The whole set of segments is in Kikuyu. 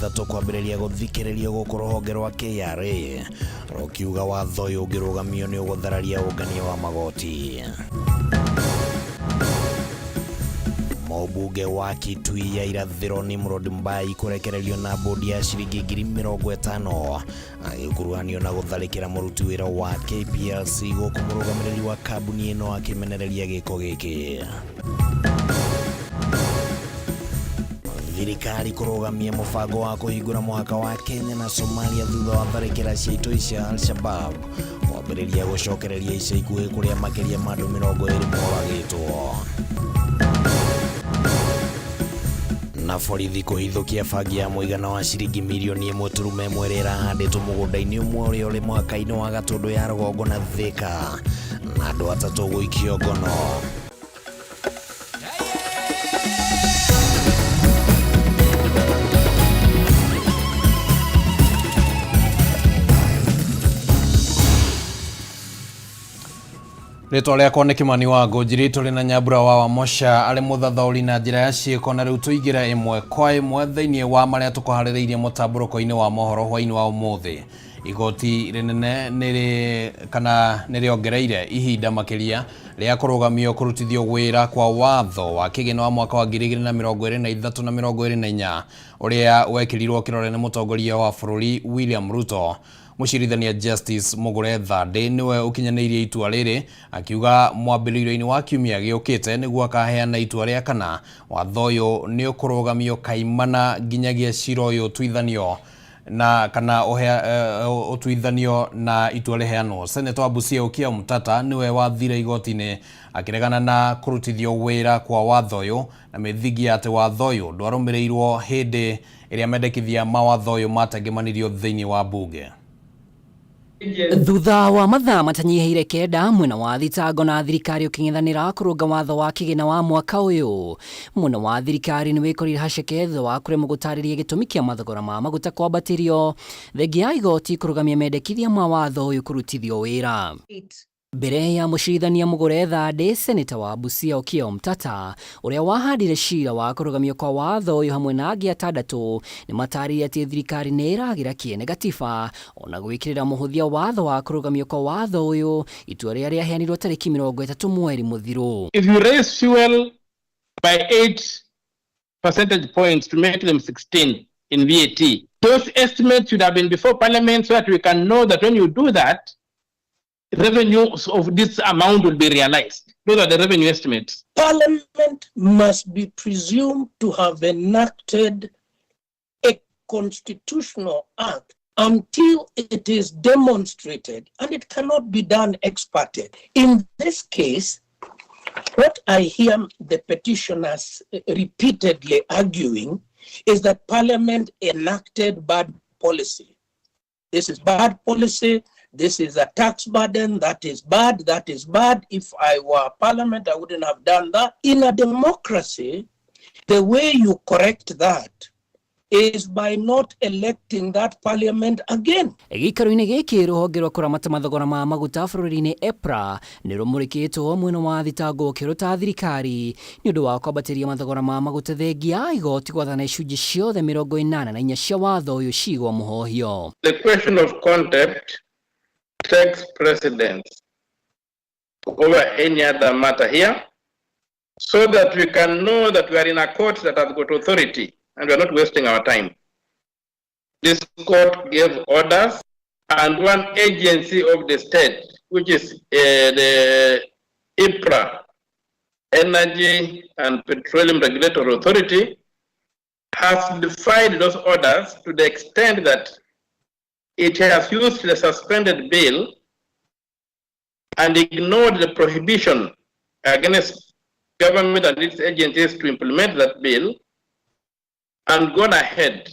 Thatũ kwambĩrĩria gũthikĩrĩrio gũkũ rũhonge rwa KRA rũkiuga watho ũyũ ũngĩrũgamio nĩ ũgũthararia ũngania wa magoti. Mũmbunge wa Kitui ya Irathĩro Nimrod Mbai kũrekererio na mbũndi ya ciringi 50,000 agĩkuruhanio na gũtharĩkĩra mũruti wĩra wa KPLC gũkũ mũrũgamĩrĩri wa kambuni ĩno akĩmenereria gĩko gĩkĩ. Thirikari kũrũgamia mũbango wa kũhingũra mũhaka wa Kenya na Somalia thutha wa tharĩkĩra cia itoi cia Al-Shabab kwambĩrĩria gũcokereria ica ikuhĩ kũrĩa makĩria ma andũ 20 moragĩtwo. Na borithi kũhithũkia bangi ya mũigana wa ciringi mirioni 1.1 ĩrĩa ĩrahandĩtwo mũgũnda-inĩ ũmwe ũrĩa ũrĩ mũhaka-inĩ wa Gatũndũ ya rũgongo na Thika na andũ atatũ gũikio ngono. Rĩtwa rĩakwa nĩ Kĩmani wa Ngũnjiri, tũrĩ na Nyambura wa Wamosha arĩ mũthathaũri na njĩra ya ciĩko, na rĩu tũingĩre ĩmwe kwa ĩmwe thĩinĩ wa marĩa tũkũharĩrĩirie mũtambũrũko-inĩ wa mohoro hwainĩ wa ũmũthĩ. Igoti rĩnene nĩrĩ kana nĩrĩongereire ihinda makĩria rĩa kũrũgamio kũrutithio wĩra kwa watho wa kĩgĩna wa mwaka wa 2023 na 24 ũrĩa wekĩrirwo kĩrore nĩ mũtongoria wa bũrũri William Ruto. Mũcirithania Justice Mugure Thande nĩwe ũkinyanĩirie itua rĩrĩ akiuga mwambĩrĩrio-inĩ wa kiumia gĩũkĩte nĩguo akaheana itua rĩa kana watho ũyũ nĩ ũkũrũgamio kaimana nginyagia cira ũyũ ũtuithanio na kana ũtuithanio na itua rĩheanwo. Seneta wa Busia Okiya Omtatah nĩwe wathire igoti-inĩ akĩregana na kũrutithio wĩra kwa watho ũyũ na mĩthingi ya atĩ watho ũyũ ndwarũmĩrĩirwo hĩndĩ ĩrĩa mendekithia ma watho ũyũ matengemanirio thĩinĩ wa mbunge. Thutha wa mathaa matanyihĩire 9 mwena wa thitango na thirikari ũkĩng'ethanĩra kũrũnga watho wa kĩgĩna wa mwaka ũyũ, mwena wa thirikari nĩ wĩkorire haceke thutha wa kũremwo gũtarĩria gĩtũmi kĩa mathogora ma maguta kwambatĩrio thengia ya igoti kũrũgamia mendekithia ma watho ũyũ kũrutithio wĩra. Mbere ya mũcirithania Mugure Thande, Seneta wa Busia Okiya Omtatah, ũrĩa wahandire cira wa kũrũgamio kwa watho ũyũ hamwe na angĩ atandatũ, nĩ matarĩirie atĩ thirikari nĩ ĩragĩra kĩene gatiba ona gwĩkĩrĩra mũhũthia watho wa kũrũgamio kwa watho ũyũ, itua rĩrĩa rĩaheanirwo tarĩki 30 mweri mũthiru. If you raise fuel by 8 percentage points to make them 16 in VAT, those estimates should have been before Parliament so that we can know that when you do that, revenues of this amount will be realized. Those are the revenue estimates. Parliament must be presumed to have enacted a constitutional act until it is demonstrated, and it cannot be done ex parte. In this case, what I hear the petitioners repeatedly arguing is that Parliament enacted bad policy. This is bad policy. This is a tax burden. That is bad. That is bad. If I were Parliament, I wouldn't have done that. In a democracy, the way you correct that is by not electing that parliament again. Gĩikaro-inĩ gĩkĩ rũhonge rwa kũramata mathogora ma maguta bũrũri-inĩ EPRA nĩ rũmũrĩkĩtwo mwena wa thitango ũkĩrũta thirikari nĩ ũndũ wa kwambatĩria mathogora ma maguta thengia igoti gwathana icunjĩ ciothe 84 cia watho ũyũ cigwo mũhohio. The question of contempt takes precedence over any other matter here, so that we can know that we are in a court that has got authority and we are not wasting our time. This court gave orders, and one agency of the state, which is the EPRA, Energy and Petroleum Regulatory Authority, has defied those orders to the extent that it has used the suspended bill and ignored the prohibition against government and its agencies to implement that bill and gone ahead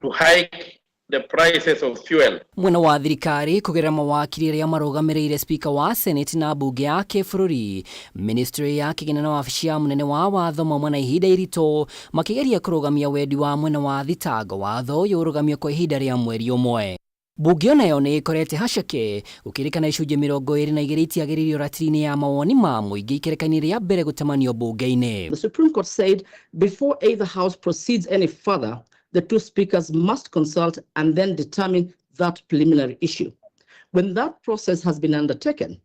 to hike the prices of fuel. Mwena wa thirikari kũgerera mawakiri arĩa marũgamĩrĩire speaker wa Senate na mbunge ya kĩbũrũri, ministry ya kĩgĩna na wabici ya mũnene wa watho mauma na ihinda iritũ makĩgeria kũrũgamia wendi wa mwena wa thitango watho ũyũ ũrũgamio kwa ihinda rĩa mweri ũmwe. Mbunge onayo nĩ ĩkorete haceke gũkĩrĩkana icunjĩ 22 itiagĩrĩirio ratiri-inĩ ya mawoni ma mũingĩ ikereka-inĩ rĩa mbere gũtemanio mbunge-inĩ. The Supreme Court said before either house proceeds any further, The two speakers must consult and then determine that preliminary issue. When that process has been undertaken,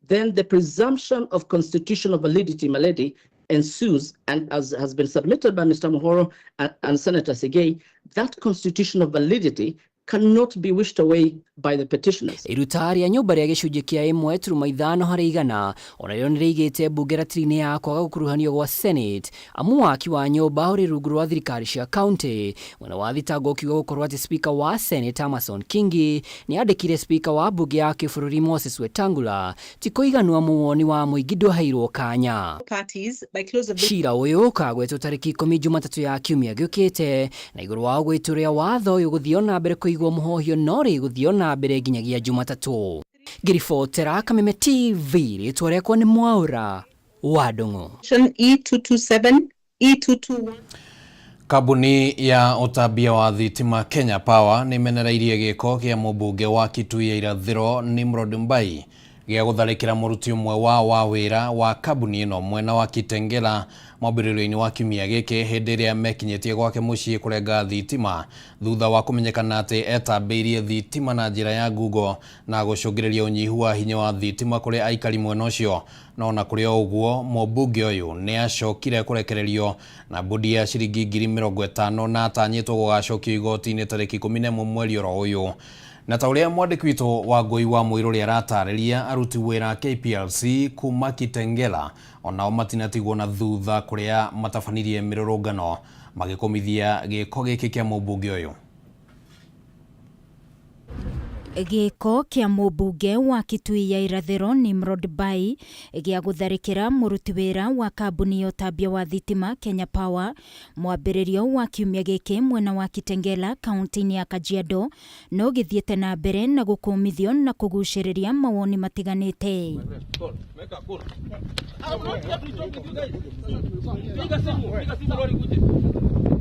then the presumption of constitutional validity, my lady, ensues, and as has been submitted by Mr. Muhoro and Senator Sigei, that constitutional validity cannot be wished away by the petitioners. Iruta rĩa nyũmba rĩa gĩcunjĩ kĩa 1.5 harĩ igana onarĩo nĩrĩigĩte mbunge ratiri-inĩ ya kwaga gũkuruhanio gwa Senate, amu waki wa nyũmba ũrĩ rungu rwa thirikari cia kaunti. Mwena wa thitango ũkiuga gũkorwo atĩ Speaker wa Senate Amason Kingi nĩandĩkire Speaker wa mbunge ya kĩbũrũri Moses Wetangula ti kũiganua muwoni wa mũingĩ ndwaheirwo kanya. Cira ũyũ ũkagwetwo tarĩki 10 Jumatatũ ya kiumia gĩũkĩte, na igũrũ wa ũgwĩtũrĩa watho ũyũ gũthiĩ ona mbere kũigwo mũhohio no rĩgũthiĩ ona mbere nginyagia Jumatatũ. Ngĩribotera Kameme TV, rĩtwa rĩakwa nĩ Mwaũra wa Ndung'u. E227, E221. Kambuni ya ũtambia wa thitima Kenya Power nĩmenereirie gĩko kĩa mũmbunge wa Kitui ya Irathĩro Nimrod Mbai gĩa gũtharĩkĩra mũruti ũmwe wa wĩra wa kambuni ĩno mwena wa Kitengela mwambĩrĩrio-inĩ wa kiumia gĩkĩ hĩndĩ ĩrĩa mekinyĩtie gwake mũciĩ kũrenga thitima thutha wa kũmenyekana atĩ etambĩirie thitima na njĩra ya ngungo na gũcũngĩrĩria ũnyihu wa hinya wa thitima kũrĩ aikari mwena ũcio. No ona kũrĩ o ũguo, mũmbunge ũyũ nĩ acokire kũrekererio na mbũndi ya ciringi 50,000 na atanyĩtwo gũgacokio igoti-inĩ tarĩki 11 mweri oro ũyũ. Na ta ũrĩa mwandĩki witũ wa Ngũi wa Mũirũrĩ aratarĩria, aruti wĩra a KPLC kuma Kitengela onao matinatigwo na thutha kũrĩa matabanirie mĩrũrũngano magĩkũmithia gĩko gĩkĩ kĩa mũmbunge ũyũ. Gĩko kĩa mũmbunge wa Kitui ya Irathĩro Nimrod Mbai gĩa gũtharĩkĩra mũruti wĩra wa kambuni ya ũtambia wa thitima Kenya Power mwambĩrĩrio wa kiumia gĩkĩ mwena wa Kitengela kaunti-inĩ ya Kajiado no gĩthiĩte na mbere na gũkũmithio na kũgucĩrĩria mawoni matiganĩte.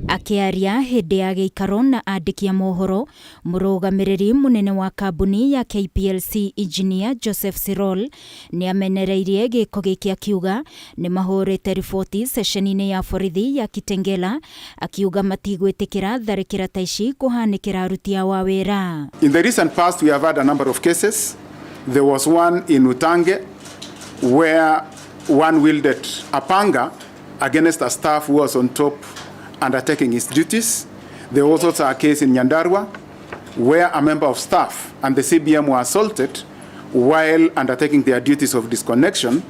Akĩaria hĩndĩ ya gĩikaro na andĩki a mohoro, mũrũgamĩrĩri mũnene wa kambuni ya KPLC Engineer Joseph Sirol nĩ amenereirie gĩko gĩkĩ akiuga nĩ mahũrĩte riboti ceceni-inĩ ya borithi ya Kitengela, akiuga matigwĩtĩkĩra tharĩkĩra ta ici kũhanĩkĩra aruti ao a wĩra. In the recent past we have had a number of cases. There was one in Utange where one wielded a panga against a staff who was on top undertaking his duties. There was also a case in Nyandarua where a member of staff and the CBM were assaulted while undertaking their duties of disconnection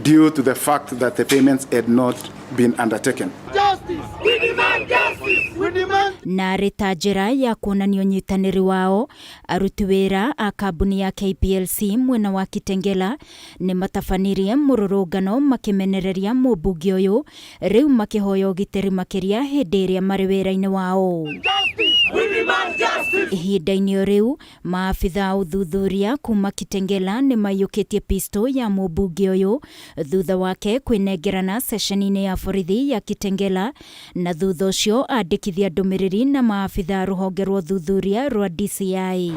due to the fact that the payments had not been undertaken. Justice! We demand justice! We demand... Na arĩ ta njĩra ya kuonania ũnyitanĩri wao, aruti wĩra a kambuni ya KPLC mwena wa Kitengela nĩ matabanirie mũrũrũngano makĩmenereria mũmbunge ũyũ, rĩu makĩhoya ũgitĩri makĩria hĩndĩ ĩrĩa marĩ wĩra-inĩ wao. Ihinda-inĩ o rĩu, maabitha a ũthuthuria kuma Kitengela nĩ maiyũkĩtie pistol ya mũmbunge ũyũ thutha wake kwĩnengerana ceceni-inĩ ya borithi ya Kitengela, na thutha ũcio andĩkithia ndũmĩrĩri na maabitha a rũhonge rwa ũthuthuria rwa DCI.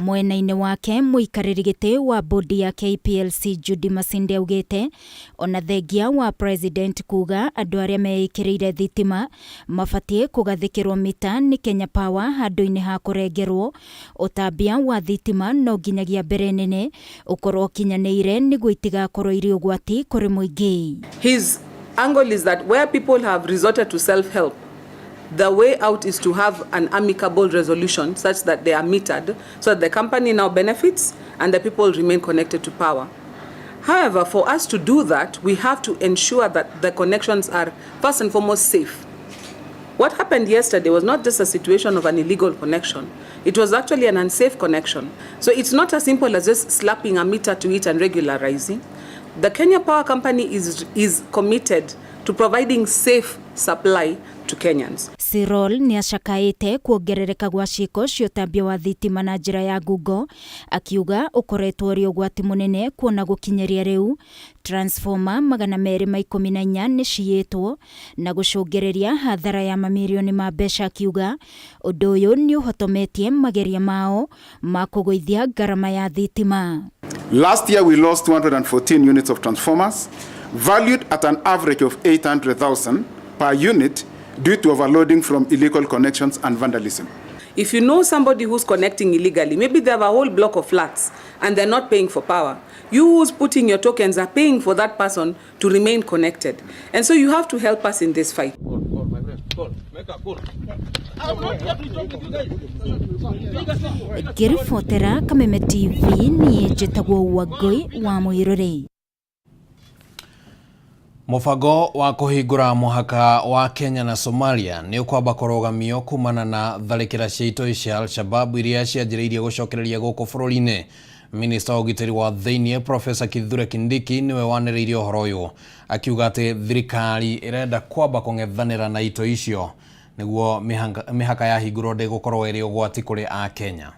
Mwena-inĩ wake, mũikarĩri gĩtĩ wa bodi ya KPLC Judy Masinde augĩte ona thengia wa president kuga andũ arĩa meĩkĩrĩire thitima mabatiĩ kũgathĩkĩrwo mita nĩ Kenya Power handũ-inĩ ha kũrengerwo, ũtambia wa thitima no nginyagia mbere nene ũkorwo ũkinyanĩire nĩguo itigakorwo irĩ ũgwati kũrĩ mũingĩ. His angle is that where people have resorted to self-help, the way out is to have an amicable resolution such that they are metered, so that the company now benefits and the people remain connected to power. However, for us to do that, we have to ensure that the connections are first and foremost safe. What happened yesterday was not just a situation of an illegal connection. It was actually an unsafe connection. So it's not as simple as just slapping a meter to it and regularizing. The Kenya Power Company is committed to providing safe supply to Kenyans. Sirol nĩ acakaĩte kuongerereka gwa ciĩko cia ũtambia wa thitima na njĩra ya ngungo, akiuga ũkoretwo ũrĩ ũgwati mũnene kuona gũkinyĩria rĩu transformer 214 nĩ ciyĩtwo na gũcũngĩrĩria hathara ya mamirioni ma mbeca, akiuga ũndũ ũyũ nĩ ũhotometie mageria mao ma kũgũithia ngarama ya thitima. Last year we lost 214 units of transformers valued at an average of 800,000 per unit due to overloading from illegal connections and vandalism. If you know somebody who's connecting illegally, maybe they have a whole block of flats and they're not paying for power. You who's putting your tokens are paying for that person to remain connected. And so you have to help us in this fight. Ngĩribotera Kameme TV niĩ njĩtagwo Wangũi wa Mũirũrĩ. Mũbango wa kũhingũra mũhaka wa Kenya na Somalia nĩ ũkwamba kũrũgamio kumana na tharĩkĩra cia itoi cia Al-Shabaab iria cianjĩrĩirie gũcokereria gũkũ bũrũri-inĩ. Minista wa ũgitĩri wa thĩinĩ Profesa Kithure Kindiki nĩwe wanĩrĩirie ũhoro ũyũ akiuga atĩ thirikari ĩrenda kwamba kũng'ethanĩra na itoi icio nĩguo mĩhaka yahingũrwo ndĩgũkorwo ĩrĩ ũgwati kũrĩ Akenya.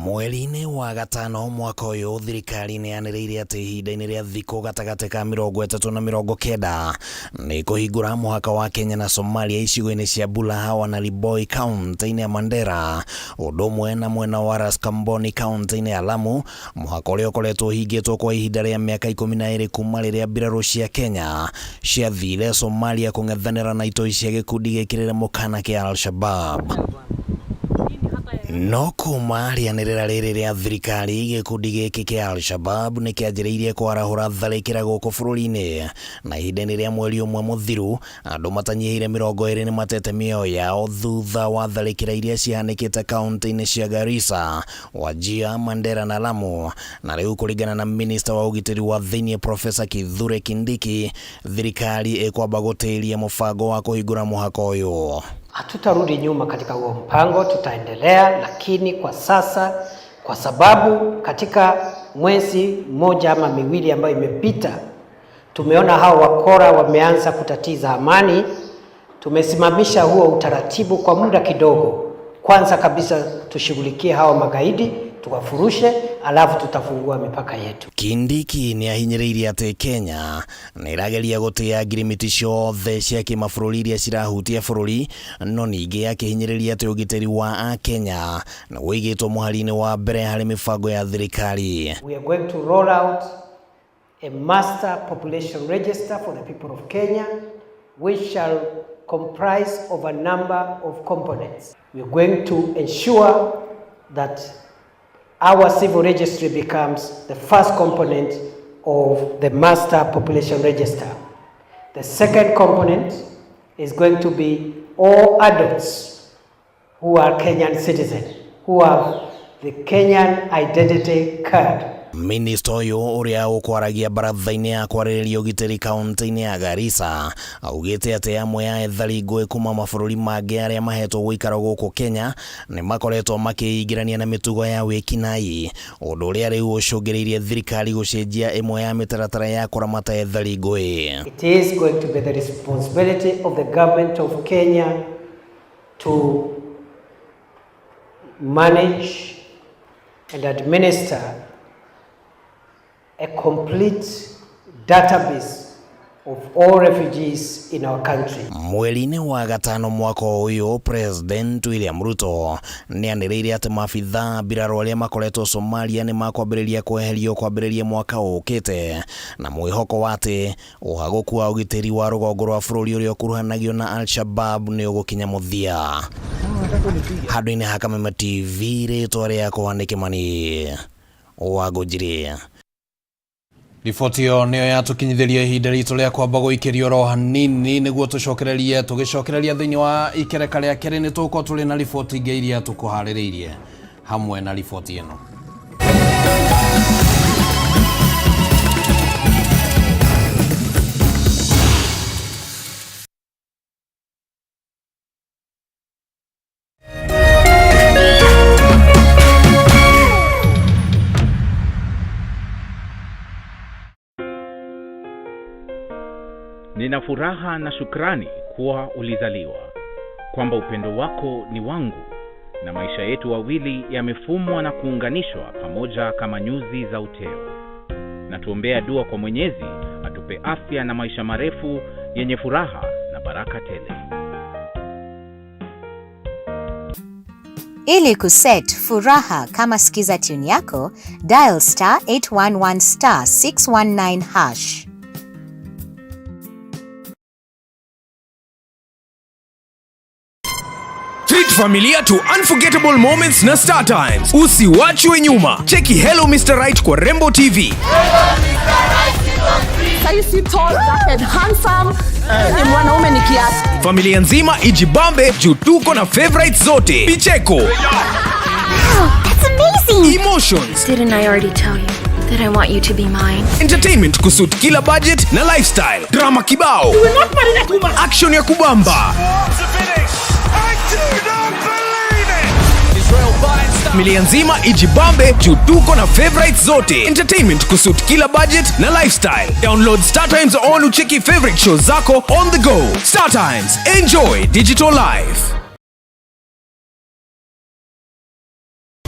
Mweri-inĩ wa gatano mwaka ũyũ thirikari nĩ yanĩrĩire atĩ ihinda-inĩ rĩa thikũ gatagatĩ ka 30 na 90 nĩ kũhingũra mũhaka wa Kenya na Somalia icigo-inĩ cia Bulahawa na Liboi kaunti-inĩ ya Mandera, ũndũ ũmwe na mwena wa Ras Kamboni kaunti-inĩ ya Lamu, mũhaka ũrĩa ũkoretwo ũhingĩtwo kwa ihinda rĩa mĩaka 12 kuma rĩrĩa mbirarũ cia Kenya ciathire Somalia kũng'ethanĩra na itoi cia gĩkundi gĩkĩrĩre mũkana kĩa Al-Shabaab. No kuma rĩanĩrĩra rĩrĩ rĩa thirikari gĩkundi gĩkĩ kĩa Al-Shabaab nĩ kĩanjĩrĩirie kwarahũra tharĩkĩra gũkũ bũrũri-inĩ, na ihinda-inĩ rĩa mweri ũmwe mũthiru andũ matanyihĩire 20 nĩ matete mĩoyo yao thutha wa tharĩkĩra iria cihanĩkĩte kaunti-inĩ cia Garissa, Wajir, Mandera na Lamu. Na rĩu kũringana na minista wa ũgitĩri wa thĩinĩ Profesa Kithure Kindiki, thirikari ĩkwamba gũtĩria mũbango wa kũhingũra mũhaka ũyũ. Hatutarudi nyuma katika huo mpango, tutaendelea, lakini kwa sasa, kwa sababu katika mwezi mmoja ama miwili ambayo imepita, tumeona hao wakora wameanza kutatiza amani. Tumesimamisha huo utaratibu kwa muda kidogo. Kwanza kabisa tushughulikie hao magaidi, tuwafurushe, alafu tutafungua mipaka yetu. Kindiki nĩ ahinyĩrĩirie atĩ Kenya nĩ ĩrageria gũtĩa ngirimiti ciothe cia kĩmabũrũri iria cirahutia bũrũri, no ningĩ akĩhinyĩrĩria atĩ ũgitĩri wa Akenya nĩ ũigĩtwo mũhari-inĩ wa mbere harĩ mĩbango ya thirikari. We are going to roll out a master population register for the people of Kenya, which shall comprise of a number of components. We are going to ensure that our civil registry becomes the first component of the master population register. The second component is going to be all adults who are Kenyan citizens, who have the Kenyan identity card. Minista ũyũ ũrĩa ũkwaragia baratha-inĩ ya kwarĩrĩria ũgitĩri kaunti-inĩ ya Garissa augĩte atĩ amwe a ethari ngũĩ kuma mabũrũri mangĩ arĩa mahetwo gũikara gũkũ Kenya nĩ makoretwo makĩingĩrania na mĩtugo ya wĩkinaĩ, ũndũ ũrĩa rĩu ũcũngĩrĩirie thirikari gũcenjia ĩmwe ya mĩtaratara ya kũramata ethari ngũĩ. It is going to be the responsibility of the government of Kenya to manage and administer a complete database of all refugees in our country. Mweri-inĩ wa gatano mwaka ũyũ President William Ruto nĩ anĩrĩire atĩ maabithaa mbirarũ arĩa makoretwo Somalia nĩ makwambĩrĩria kweherio kwambĩrĩria mwaka ũkĩte, na mwĩhoko wa atĩ ũhagũku wa ũgitĩri wa rũgongo rwa bũrũri ũrĩa ũkuruhanagio na Al-Shabaab nĩ ũgũkinya mũthia. Handũ-inĩ ha Kameme TV, rĩtwa rĩakwa nĩ Kĩmani wa Ngũnjiri. Riboti ĩyo nĩyo yatũkinyithĩria ihinda ritũ rĩa kwamba gũikĩrio oro hanini nĩguo tũcokererie tũgĩcokereria thĩinĩ wa ikereka rĩa kerĩ nĩ tũgũkorwo tũrĩ na riboti ingĩ iria tũkũharĩrĩirie hamwe na riboti ĩno. Nina furaha na shukrani kuwa ulizaliwa, kwamba upendo wako ni wangu na maisha yetu wawili yamefumwa na kuunganishwa pamoja kama nyuzi za uteo. Na tuombea dua kwa Mwenyezi atupe afya na maisha marefu yenye furaha na baraka tele. Ili kuset furaha kama skiza tune yako, dial *811 *619#. Treat familia to unforgettable moments na Star Times. Usiwachwe nyuma. Cheki Hello Mr. Right kwa Rembo TV. Saisi tall, dark and handsome. Ni mwanaume ni kiasi. Familia nzima ijibambe juu tuko na favorites zote. Vicheko. Wow, that's amazing. Emotions. Didn't I already tell you that I want you to be mine? Entertainment kusuit kila budget na lifestyle. Drama kibao. You will not marry that woman. Action ya kubamba. Familia nzima ijibambe juu tuko na favorites zote. Entertainment kusuit kila budget na lifestyle. Download Star Times on ucheki favorite show zako on the go. Star Times, enjoy digital life.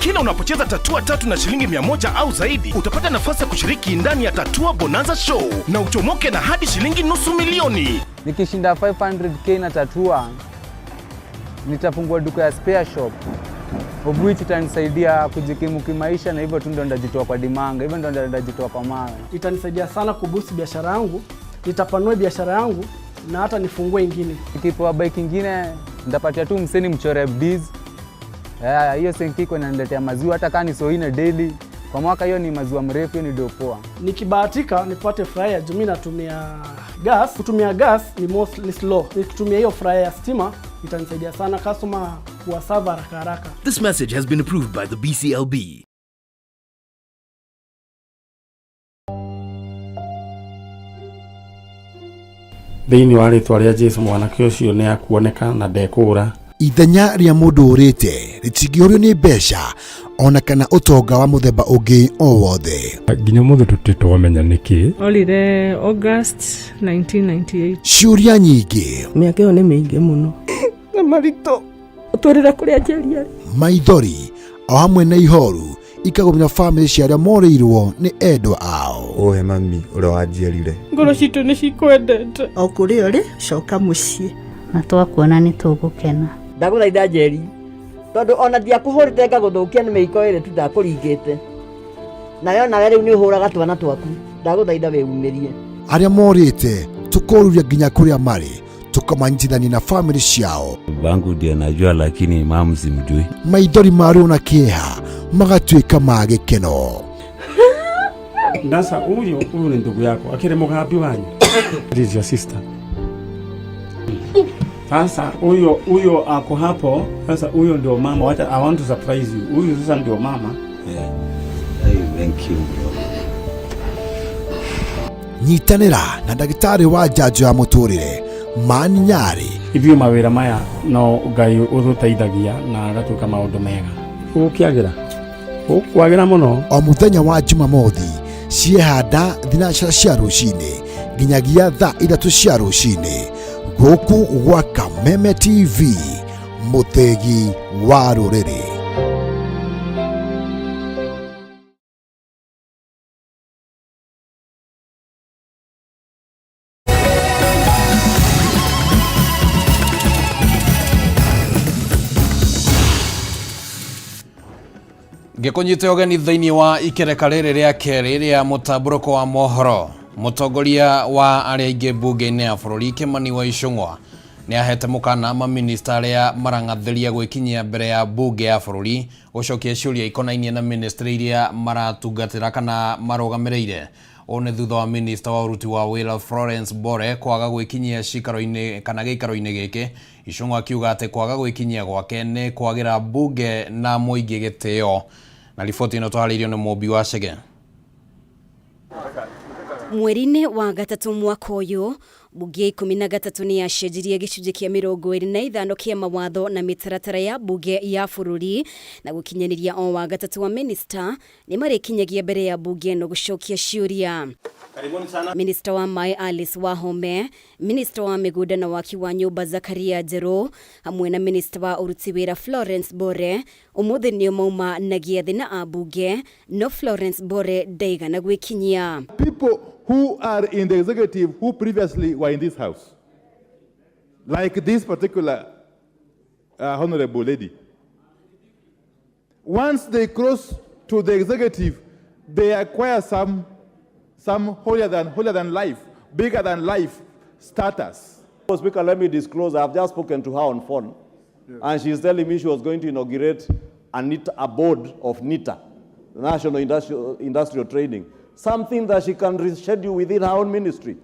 Kila unapocheza tatua tatu na shilingi 100 au zaidi, utapata nafasi ya kushiriki ndani ya Tatua Bonanza Show na uchomoke na hadi shilingi 500,000. Nikishinda 500K na tatua, nitafungua duka ya spare shop of which itanisaidia kujikimu kimaisha, na hivyo tu ndo ndajitoa kwa dimanga, hivyo ndo ndajitoa kwa mawe. Itanisaidia sana kuboost biashara yangu, nitapanua biashara yangu na hata nifungue ingine. Nikipewa bike ingine nitapatia tu mseni mchore biz. Hiyo senkiko inaniletea maziwa hata kama ni so 4 daily kwa mwaka, hiyo ni maziwa mrefu, hiyo ni dopoa. Nikibahatika nipate fryer juu mimi natumia gas. Kutumia gas ni mostly slow. Nikitumia hiyo fryer ya stima itanisaidia sana customer kuwaserve haraka haraka. This message has been approved by the BCLB. Thĩinĩ wa rĩtwa rĩa Jesu mwanake ũcio nĩ akuoneka na ndekũũra. Ithenya rĩa mũndũ ũrĩte rĩtingĩũrio nĩ mbeca ona kana ũtonga wa mũthemba ũngĩ o wothe. Nginya mũthĩ tũtirĩ twamenya nĩkĩ. Orire August 1998. Ciũria nyingĩ, Mĩaka ĩyo nĩ mĩingĩ mũno. Na maritũ. Ũtwĩrĩre kũrĩa Njeri arĩ. Maithori o hamwe na ihoru ikagũmĩra bamĩrĩ cia arĩa morĩirwo nĩ endwa ao. Ũhe mami ũrĩa wanjiarire. Ngoro citũ nĩ cikwendete. O kũrĩa ũrĩ, coka mũciĩ. Na twakuona nĩ tũgũkena. Ndagũthaitha Njeri, tondũ ona ndiakũhũrĩte ngagũthũkia nĩ mĩiko ĩrĩ tu ndakũringĩte, nayo nawe rĩu nĩ ũhũraga twana twaku. Ndagũthaitha wĩumĩrie. Arĩa morĩte tũkoruria nginya kũrĩa marĩ, tũkamanyitithania na bamĩrĩ ciao. Bangu ndiye najua, lakini mamu simjui. Maithori ma ruo na kĩeha magatuĩka ma gĩkeno. Ndasa huyu ni ndugu yako akiri mugambi wanyu. It is your sister. Sasa huyo ako hapo. Sasa huyo ndio mama. Wacha, I want to surprise you. Huyu sasa ndio mama. Yeah. Hey, thank you bro. Nyitanĩra na ndagĩtarĩ wa njanjo ya mũtũrĩre Mani Nyarĩ. Ithuĩ mawĩra maya no Ngai ũtũteithagia na agatuĩka maũndũ mega. Gũkĩagĩra. Gũkwagĩra mũno. O mũthenya wa Jumamothi ciehanda 3 cia rũcinĩ nginyagia thaa 3 cia rũcinĩ gũkũ gwa Kameme TV, mũthĩgi wa rũrĩrĩ. Ngĩkũnyite ũgeni thĩinĩ wa ikereka rĩrĩ rĩa kerĩ rĩa mũtambũrũko wa mohoro. Mũtongoria wa arĩa aingĩ mbunge-inĩ ya bũrũri Kimani wa Ichung'wa nĩ ahete mũkana maminista arĩa marang'athĩria gwĩkinyia mbere ya mbunge ya bũrũri gũcokia ciũria ikonainie na ministry iria maratungatĩra kana marũgamĩrĩire. Ũũ nĩ thutha wa minista wa ũruti wa wĩra Florence Bore kwaga gwĩkinyia cikaro-inĩ kana gĩikaro-inĩ gĩkĩ. Ichung'wa akiuga atĩ kwaga gwĩkinyia gwake nĩ kwagĩra mbunge na mũingĩ gĩtĩo. Na riboti ĩno twarĩirio nĩ Mũmbi wa Chege. Mweri-inĩ wa gatatũ mwaka ũyũ, mbunge ya 13 nĩ yacenjirie gĩcunjĩ kĩa 25 kĩa mawatho na mĩtaratara ya mbunge ya bũrũri na gũkinyanĩria o wa gatatũ wa minista nĩ marĩkinyagia mbere ya mbunge ĩno gũcokia ciũria. Minista wa maĩ Alice Wahome, minista wa mĩgũnda na waki wa nyũmba Zakaria Njerũ hamwe na minista wa ũruti wĩra Florence Bore ũmũthĩ nĩo mauma na gĩathĩ na ambunge, no Florence Bore ndaigana gwĩkinyia. People who are in the executive who previously were in this house, like this particular honorable lady, once they cross to the executive, they acquire some holier than life, bigger than life status. Speaker, let me disclose, I have just spoken to her on phone. And she's telling me she was going to inaugurate a, NITA, a board of NITA, National Industrial, Industrial Training, something that she can reschedule within her own ministry.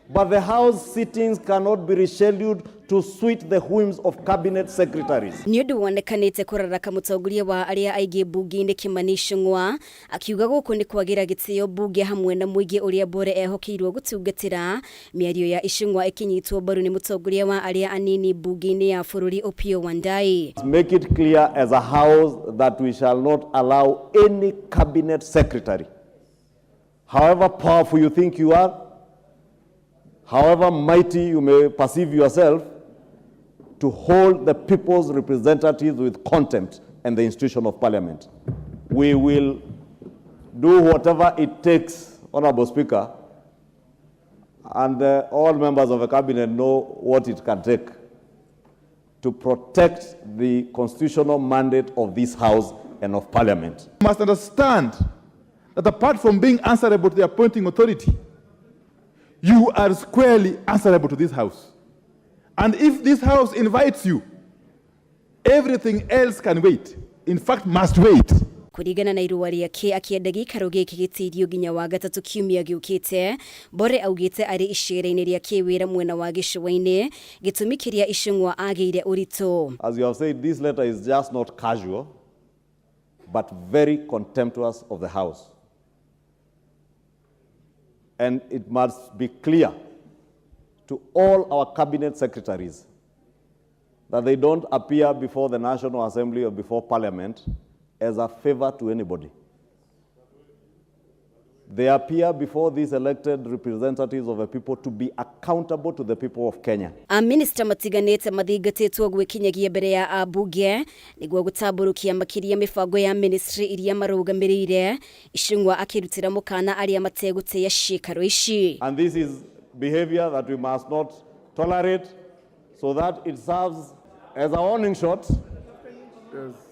But the House sittings cannot be rescheduled to suit the whims of cabinet secretaries. Nĩ ũndũ wonekanĩte kũraraka mũtongoria wa arĩa aingĩ mbunge-inĩ Kimani Ichung'wa akiuga gũkũ nĩ kwagĩra gĩtĩo mbunge hamwe na mũingĩ ũrĩa Bore ehokeirwo gũtungatĩra. Mĩario ya Ichung'wa ĩkĩnyitwo mbaru nĩ mũtongoria wa arĩa anini mbunge-inĩ ya bũrũri Opiyo Wandayi. Make it clear as a house that we shall not allow any cabinet secretary, however powerful you think you are, however mighty you may perceive yourself, to hold the people's representatives with contempt and the institution of parliament. We will do whatever it takes, Honorable Speaker, and all members of the cabinet know what it can take to protect the constitutional mandate of this House and of Parliament. You must understand that apart from being answerable to the appointing authority, you are squarely answerable to this House. And if this House invites you, everything else can wait. In fact, must wait. Kũringana na irũa rĩake akĩenda gĩikaro gĩkĩ gĩtĩrio nginya wa gatatũ kiumia gĩũkĩte. Bore augĩte arĩ icera-inĩ rĩa kĩwĩra mwena wa gĩcũa-inĩ gĩtũmi kĩrĩa Ichung'wa agĩire ũritũ. As you have said, this letter is just not casual, but very contemptuous of the House. And it must be clear to all our cabinet secretaries that they don't appear before the National Assembly or before Parliament as a favor to anybody. They appear before these elected representatives of the people to be accountable to the people of Kenya. Amĩnĩsta matiganĩte mathingatĩtwo gwĩkinyagia mbere ya ambunge nĩguo gũtambũrũkia makĩria mĩbango ya ministry iria marũgamĩrĩire. Ichung'wa akĩrutĩra mũkana arĩa mategũtĩĩa ciĩkaro ici. And this is behavior that we must not tolerate, so that it serves as a warning shot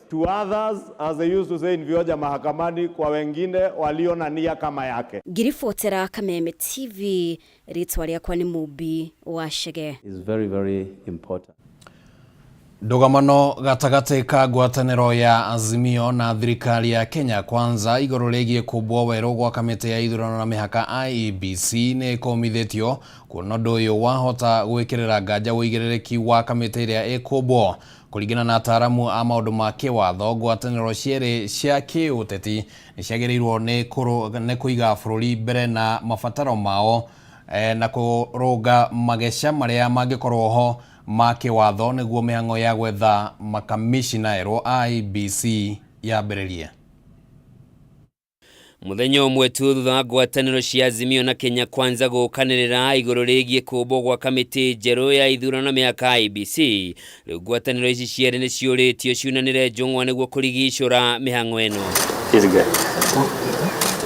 to others, as they used to say in Vioja mahakamani, kwa wengine walio na nia kama yake. Ngiribotera Kameme TV, rĩtwa rĩakwa nĩ Mumbi wa Chege. Is very, very important. Ndũgamano gatagatĩ ka ngwatanĩro ya Azimio na thirikari ya Kenya Kwanza igũrũ rĩgiĩ kũmbwo werũ gwa kamĩtĩ ya ithurano na mĩhaka IEBC nĩ ĩkũmithĩtio kuona ũndũ ũyũ wahota gwĩkĩrĩra nganja ũigĩrĩrĩki wa kamĩtĩ ĩrĩa ĩkũmbwo. Kũringana na ataaramu a maũndũ ma kĩwatho, ngwatanĩro cierĩ cia kĩũteti nĩ ciagĩrĩirwo nĩ kũiga bũrũri mbere na mabataro mao na kũrũnga mageca marĩa mangĩkorwo ho ma kĩwatho nĩguo mĩhang'o ya gwetha makamishina erũ a IEBC yambĩrĩrie. Muthenya ũmwe tu thutha wa ngwatanĩro cia Azimio na Kenya Kwanza gũkanĩrĩra igũrũ rĩgiĩ kũmbwo gwa kamĩtĩ njerũ ya ithurano na mĩhaka IEBC, rĩu ngwatanĩro ici cierĩ nĩ ciũrĩtio ciunanĩre njũng'wa nĩguo kũrigicũra mĩhang'o ĩno.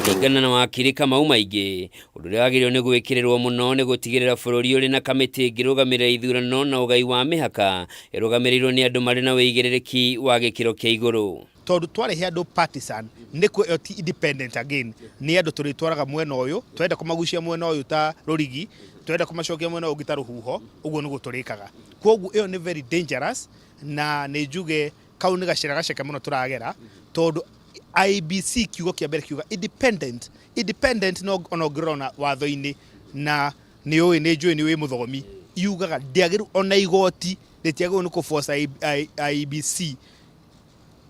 Kũringana na wakiri Kamau Maingĩ, ũndũ ũrĩa wagĩrĩirwo nĩ gwĩkĩrĩrwo mũno nĩ gũtigĩrĩra bũrũri ũrĩ na kamĩtĩ ĩngĩrũgamĩrĩra ithurano na ũgai wa mĩhaka ĩrũgamĩrĩirwo nĩ andũ marĩ na wĩigĩrĩrĩki wa gĩkĩro kĩa igũrũ. Tondu twarehe andu partisan nĩ ĩyo ti independent again, nĩ andũ tũrĩtwaraga mwena ũyũ, twenda kũmagucia mwena ũyũ ta rũrigi, twenda kũmacokia mwena ũyũ ũngĩ ta rũhuho, ũguo nĩguo tũrĩkaga. Kwoguo ĩyo nĩ very dangerous, na nĩ njuge kau nĩ gacĩra gaceke mũno tũragera, tondũ IEBC kiugo kĩa mbere kiuga independent, independent no ona ũngĩrora watho-inĩ na nĩ ũĩ nĩ njũĩ nĩ wĩ mũthomi, yugaga ndĩagĩrĩirwo ona igoti rĩtiagĩrĩirwo nĩ kũ-force IEBC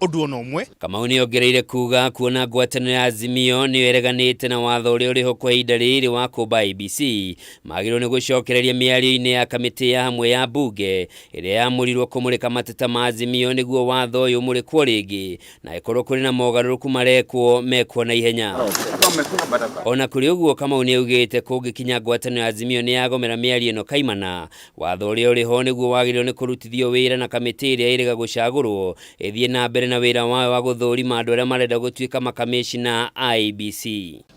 ũndũ ona ũmwe. Kamau nĩ ongereire kuga kuona ngwatanĩro ya Azimio nĩyo ĩreganĩte na watho ũrĩa ũrĩho kwa ihinda rĩrĩ wa kũmba IEBC, magĩrĩirwo nĩ gũcokereria mĩario-inĩ ya kamĩtĩ ya hamwe ya mbunge ĩrĩa yamũrirwo kũmũrĩka mateta ma Azimio nĩguo watho ũyũ ũmũrĩkwo rĩngĩ na ĩkorwo kũrĩ na mogarũrũku marekwo mekwo na ihenya. Ona kũrĩ ũguo, Kamau nĩ augĩte kũngĩkinya ngwatanĩro ya Azimio nĩ yagomera mĩario ĩno kaimana, watho ũrĩa ũrĩho nĩguo wagĩrĩirwo nĩ kũrutithio wĩra na kamĩtĩ ĩrĩa ĩrĩga gũcagũrwo ĩthiĩ na mbere na wĩra wayo wa gũthũrima andũ arĩa marenda gũtuĩka makamĩcina IEBC.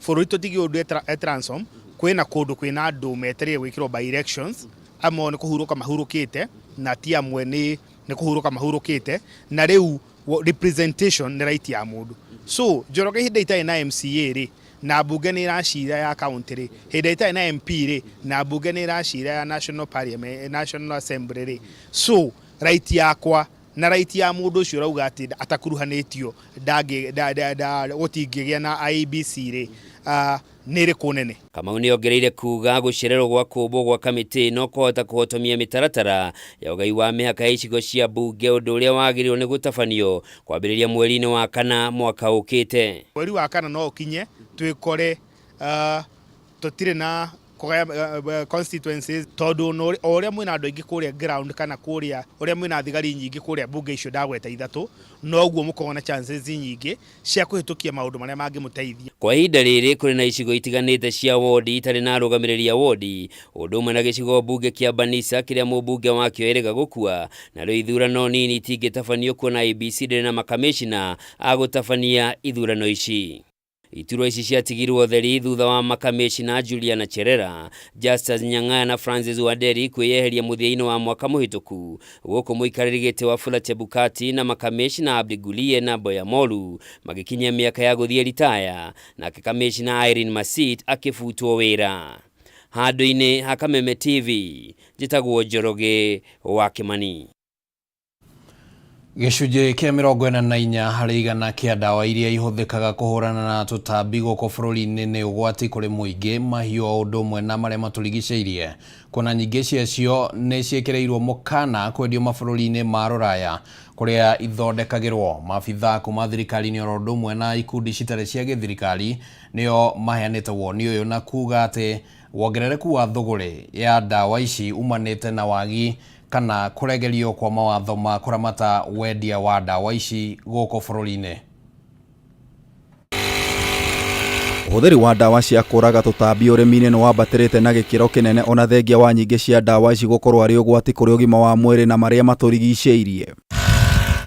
Bũrũri tũtigĩ ũndũ e ransom, kwĩna kũndũ kwĩna andũ metereire gwĩkĩrwo by elections, amwe nĩ kũhurũka mahurũkĩte na ti amwe nĩ kũhurũka mahurũkĩte, na rĩu representation nĩ right ya mũndũ. So Njoroge hĩndĩ itarĩ na MCA rĩ, na mbunge nĩ ĩracira ya county rĩ, hĩndĩ itarĩ na MP rĩ, na mbunge nĩ ĩracira ya National Parliament, National Assembly rĩ, so right yakwa Na right ya mũndũ ũcio ũrauga atĩ atakuruhanĩtio gũtingĩgĩa na IEBC rĩ, nĩ ĩrĩkũ nene? Kamau nĩ ongereire kuga gũcererwo gwa kũmbwo gwa kamĩtĩ no kũhota kũhotomia mĩtaratara ya ũgai wa mĩhaka ya icigo cia mbunge, ũndũ ũrĩa wagĩrĩirwo nĩ gũtabanio kwambĩrĩria mweri-inĩ wa kana mwaka ũkĩte. Mweri wa kana no ũkinye twĩkore tũtirĩ na kũgaya constituencies, tondũ o ũrĩa mwĩna andũ aingĩ kũrĩa ground kana kũrĩa ũrĩa mwĩna thigari nyingĩ kũrĩa mbunge icio ndagweta ithatũ, noguo mũkoragwo na chances nyingĩ cia kũhĩtũkia maũndũ marĩa mangĩmũteithia. Kwa ihinda rĩrĩ kũrĩ na icigo itiganĩte cia wodi itarĩ na arũgamĩrĩri a wodi, ũndũ ũmwe na gĩcigo mbunge kĩa Banisa kĩrĩa mũmbunge wakĩo erĩga gũkua, na rĩu ithurano nini itingĩtabanio kuona IEBC ndĩrĩ na makamĩcina a gũtabania ithurano ici. Iturwa ici ciatigirwo theri thutha wa makamĩcina Juliana Cherera, Justus Nyang'aya na Francis Wanderi kwĩyeheria mũthia-inĩ wa mwaka mũhĩtũku, gũkũ mũikarĩri gĩtĩ Wafula Chebukati na makamĩcina Abdi Gulie na Boya Molu magĩkinyia mĩaka ya gũthiĩ ritaya, nake kamĩcina Irene Masit akĩbutwo wĩra. Handũ-inĩ ha Kameme TV, njĩtagwo Njoroge wa Kimani. Gĩcunjĩ kĩa 44 harĩ igana kĩa ndawa iria ihũthĩkaga kũhũrana na tũtambi gũkũ bũrũri-inĩ nĩ ũgwati kũrĩ mũingĩ, mahiũ o ũndũ ũmwe na marĩa matũrigicĩirie. Kuona nyingĩ ciacio nĩ ciĩkĩrĩirwo mũkana kwendio mabũrũri-inĩ ma rũraya kũrĩa ithondekagĩrwo. Maabithaa kuma thirikari-inĩ oro ũndũ ũmwe na ikundi citarĩ cia gĩthirikari nĩo maheanĩte woni ũyũ na kuga atĩ wongerereku wa thũgũrĩ ya ndawa ici umanĩte na wagi kana kũregerio kwa mawatho ma kũramata wendia wa ndawa ici gũkũ bũrũri-inĩ. Ũhũthĩri wa ndawa cia kũraga tũtambi ũrĩmi-inĩ nĩ wambatĩrĩte na gĩkĩro kĩnene ona thengia wa nyingĩ cia ndawa ici gũkorwo arĩ ũgwati kũrĩ ũgima wa mwĩrĩ na marĩa matũrigicĩirie.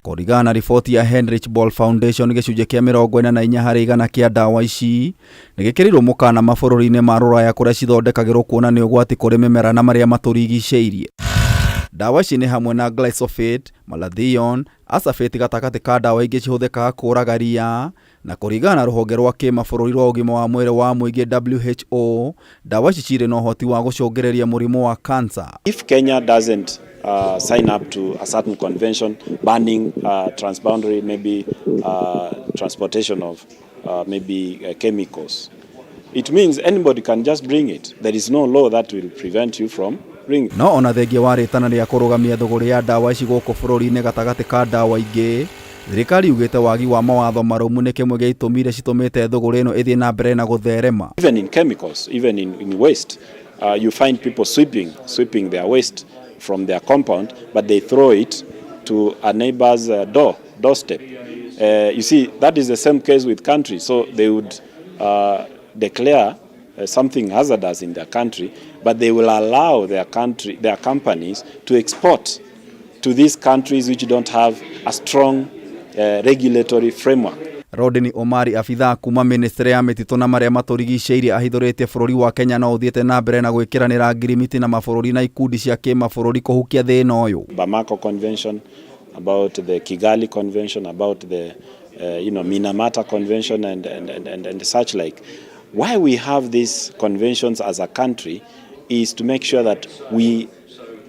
Kũringana na riboti ya Heinrich Böll Foundation, gĩcunjĩ kĩa 44 harĩ igana kĩa ndawa ici nĩ gĩkĩrĩirwo mũkana mabũrũri-inĩ ma rũraya kũrĩa cithondekagĩrwo kuona nĩ ũgwati kũrĩ mĩmera na marĩa matũrigicĩirie. Ndawa ici nĩ hamwe na glyphosate, malathion, acephate gatagatĩ ka ndawa ingĩ cihũthĩkaga kũraga ria, na kũringana na rũhonge rwa kĩmabũrũri rwa ũgima wa mwĩrĩ wa mũingĩ WHO, ndawa ici cirĩ na ũhoti wa gũcũngĩrĩria mũrimũ wa cancer. If Kenya doesn't sign up to a certain convention banning transboundary maybe transportation of maybe chemicals, it means anybody can just bring it. There is no law that will prevent you from bringing. No ona thengia wa rĩtana rĩa kũrũgamia thũgũrĩ ya ndawa ici gũkũ bũrũri-inĩ gatagatĩ ka ndawa ingĩ, thirikari yugĩte wagi wa mawatho marũmu nĩ kĩmwe gĩa itũmi iria citũmĩte thũgũrĩ ĩno ĩthiĩ na mbere na gũtherema. Even in chemicals, even in waste, you find people sweeping their waste from their compound, but they throw it to a neighbor's doorstep. You see, that is the same case with countries. So they would declare something hazardous in their country, but they will allow their country, their companies to export to these countries which don't have a strong regulatory framework. Rodney Omari, abithaa kuma ministry ya mĩtitũ na marĩa matũrigicĩirie, ahithũrĩtie bũrũri wa Kenya no ũthiĩte na mbere na gwĩkĩranĩra ngirimiti na mabũrũri na ikundi cia kĩmabũrũri kũhukia thĩna ũyũ. Bamako Convention, about the Kigali Convention, about the Minamata Convention and such like. Why we have these conventions as a country is to make sure that we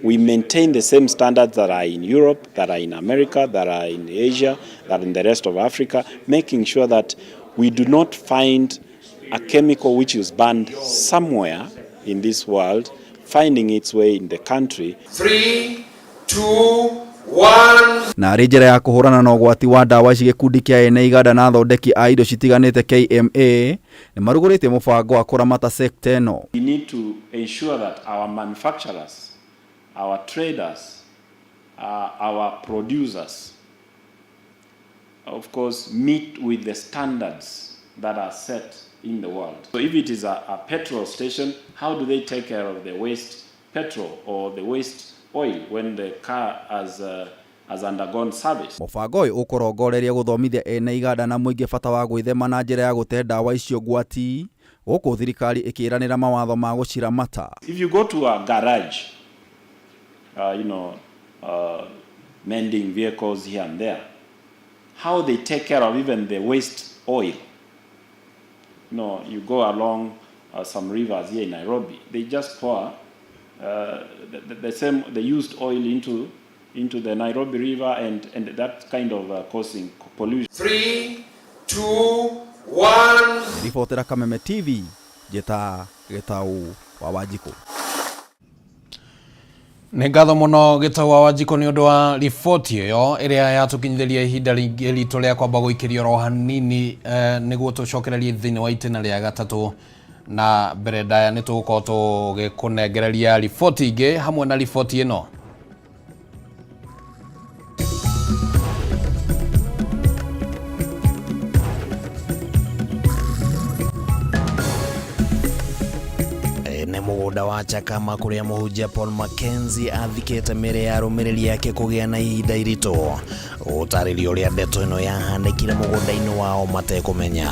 maintain the same standards that are in Europe, that are in America, that are in Asia, that are in the rest of Africa, making sure that we do not find a chemical which is banned somewhere in this world finding its way in the country. 3, 2, 1. Na arĩ njĩra ya kũhũrana na ũgwati wa ndawa ici, gĩkundi kĩa ene iganda na athondeki a indo citiganĩte KMA nĩ marugũrĩtie mũbango wa kũramata sekta ĩno. We need to ensure that our manufacturers, our traders, our producers, of course, meet with the standards that are set in the world. So if it is a petrol station, how do they take care of the waste petrol or the waste oil when the car has undergone service? Mũbango ũyũ ũkũrongoreria gũthomithia ene iganda na mũingĩ bata wa gwĩthema na njĩra ya gũte ndawa icio ngwati, gũkũ thirikari ĩkĩranĩra mawatho ma gũciramata. If you go to a garage, mending vehicles here and there, how they take care of even the waste oil. You know, you go along some rivers here in Nairobi, they just pour the used oil into into the Nairobi River and, and that kind of uh, causing pollution. Three, two, one. Ribotera Kameme TV njĩta Gĩtaũ wa Wanjikũ. Nĩ ngatho mũno Gĩtaũ wa Wanjikũ nĩ ũndũ wa riboti ĩyo ĩrĩa yatũkinyithĩria ihinda rĩngĩ ritũ rĩa kwamba gũikĩrio oro hanini eh, nĩguo tũcokererie thĩinĩ wa itĩna rĩa gatatũ na mbere ndaya nĩ tũgũkorwo tũgĩkũnengereria riboti ingĩ hamwe na riboti ĩno. Nĩ mũgũnda wa Chakama kũrĩa mũhunjia Paul Mackenzie athikĩte mĩĩrĩ ya arũmĩrĩri ake kũgĩa na ihinda iritũ gũtarĩria ũrĩa ndeto ĩno yahanĩkire mũgũnda-inĩ wao matekũmenya.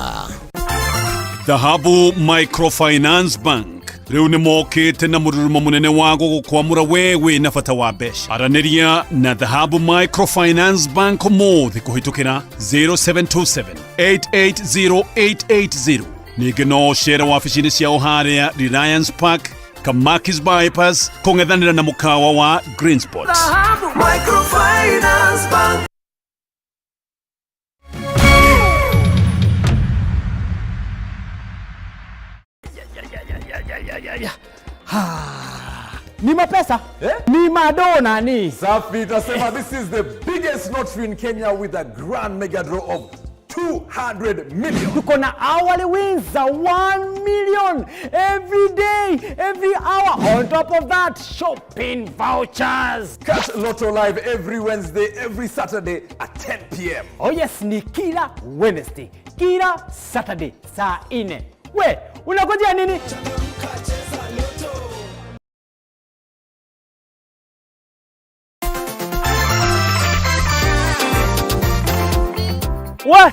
Dhahabu Microfinance Bank rĩu nĩ mokĩte na mũrurumo mũnene wa gũgũkwamũra we wĩ na bata wa mbeca. Aranĩria na Dhahabu Microfinance Bank ũmũthĩ kũhĩtũkĩra 0727 880 880. Ningĩ no ũcere wabici-inĩ ciao harĩa Reliance Park, Kamakis Bypass, kũng'ethanĩra na mũkawa wa Green Spot. Dhahabu Microfinance Bank. Ni mapesa eh? Ni madona ni safi. Tasema this is the biggest lottery in Kenya with a grand mega draw of 200 million. Tuko na hourly wins za 1 million every day, every hour. On top of that, shopping vouchers. Catch Lotto Live every Wednesday, every Saturday at 10 p.m. Oh yes, ni kila Wednesday, kila Saturday saa 4. We, unakojea nini? We,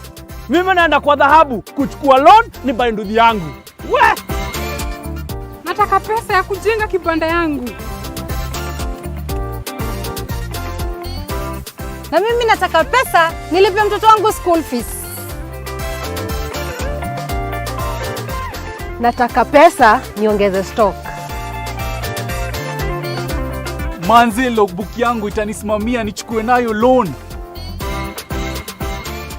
mimi naenda kwa dhahabu kuchukua loan ni buy nduthi yangu. We, nataka pesa ya kujenga kibanda yangu. Na mimi nataka pesa nilipe mtoto wangu school fees. Nataka pesa niongeze stock. Manze, logbook yangu itanisimamia nichukue nayo loan.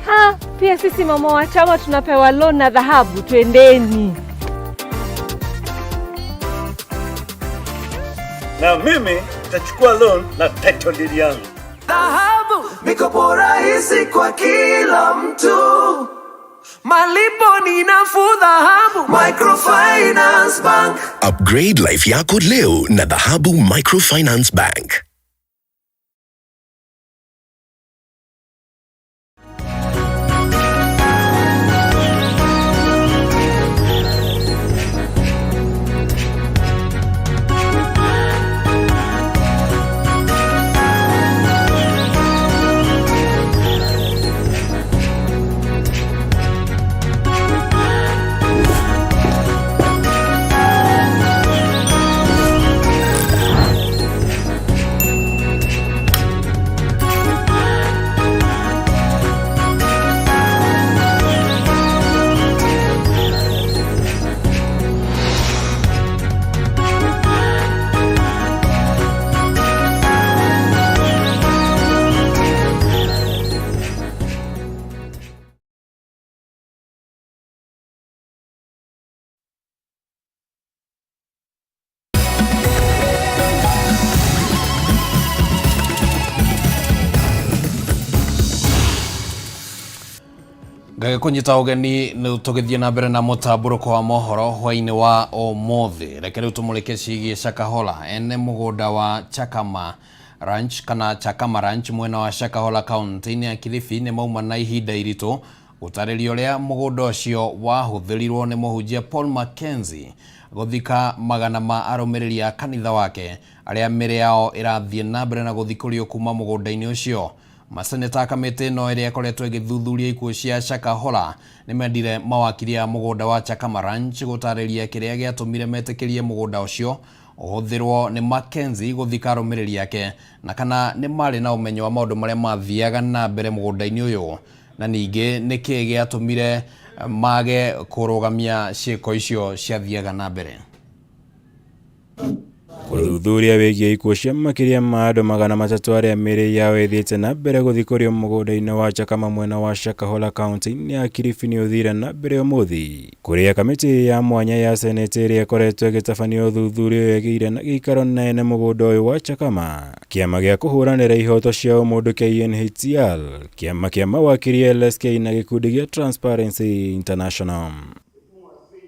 Ha, pia sisi mama wa chama tunapewa loan na dhahabu, twendeni. Na mimi nitachukua loan na title deed yangu. Dhahabu, mikopo rahisi kwa kila mtu. Malipo ni nafuu. Dhahabu Microfinance Bank. Upgrade life yako leo na Dhahabu Microfinance Bank. Ngagĩkũnyita ũgeni nĩ tũgĩthiĩ na mbere na mũtambũrũko wa mohoro hwainĩ wa ũmũthĩ. Reke rĩu tũmũrĩke ciĩgiĩ Shakahola. Ene mũgũnda wa Chakama Ranch kana Chakama Ranch mwena wa Shakahola kaunti-inĩ ya Kilifi nĩ mauma na ihinda iritũ gũtarĩria ũrĩa mũgũnda ũcio wahũthĩrirwo nĩ mũhunjia Paul Mackenzie gũthika magana ma arũmĩrĩri a kanitha wake arĩa mĩĩrĩ yao ĩrathiĩ na mbere na gũthikũrio kuma mũgũnda-inĩ ũcio. Maseneta a kamĩtĩ ĩno ĩrĩa ĩkoretwo ĩgĩthuthuria ikuũ cia Shakahola nĩmendire mawakiri a mũgũnda wa Chakama Ranch gũtarĩria kĩrĩa gĩatũmire metĩkĩrie mũgũnda ũcio ũhũthĩrwo nĩ Mackenzie gũthika arũmĩrĩri ake na kana nĩ marĩ na ũmenyo wa maũndũ marĩa mathiaga na mbere mũgũnda-inĩ ũyũ na ningĩ nĩkĩ gĩatũmire mage kũrũgamia ciĩko icio ciathiaga na mbere. Ũthuthuria wĩgiĩ ikuũ cia makĩria ma andũ 300 arĩa mĩĩrĩ yao ĩthiĩte na mbere gũthikũrio mũgũnda-inĩ wa Chakama mwena wa Shakahola kaunti-inĩ ya Kilifi nĩ ũthire na mbere ũmũthĩ, kũrĩa kamĩtĩ ya mwanya ya Senate ĩrĩa ĩkoretwo ĩgĩtabania ũthuthuria ũyũ ĩgĩire na gĩikaro na ene mũgũnda ũyũ wa Chakama, kĩama gĩa kũhũranĩra ihoto cia ũmũndũ kĩa UNHCR, kĩama kĩa mawakiri LSK na gĩkundi gĩa Transparency International.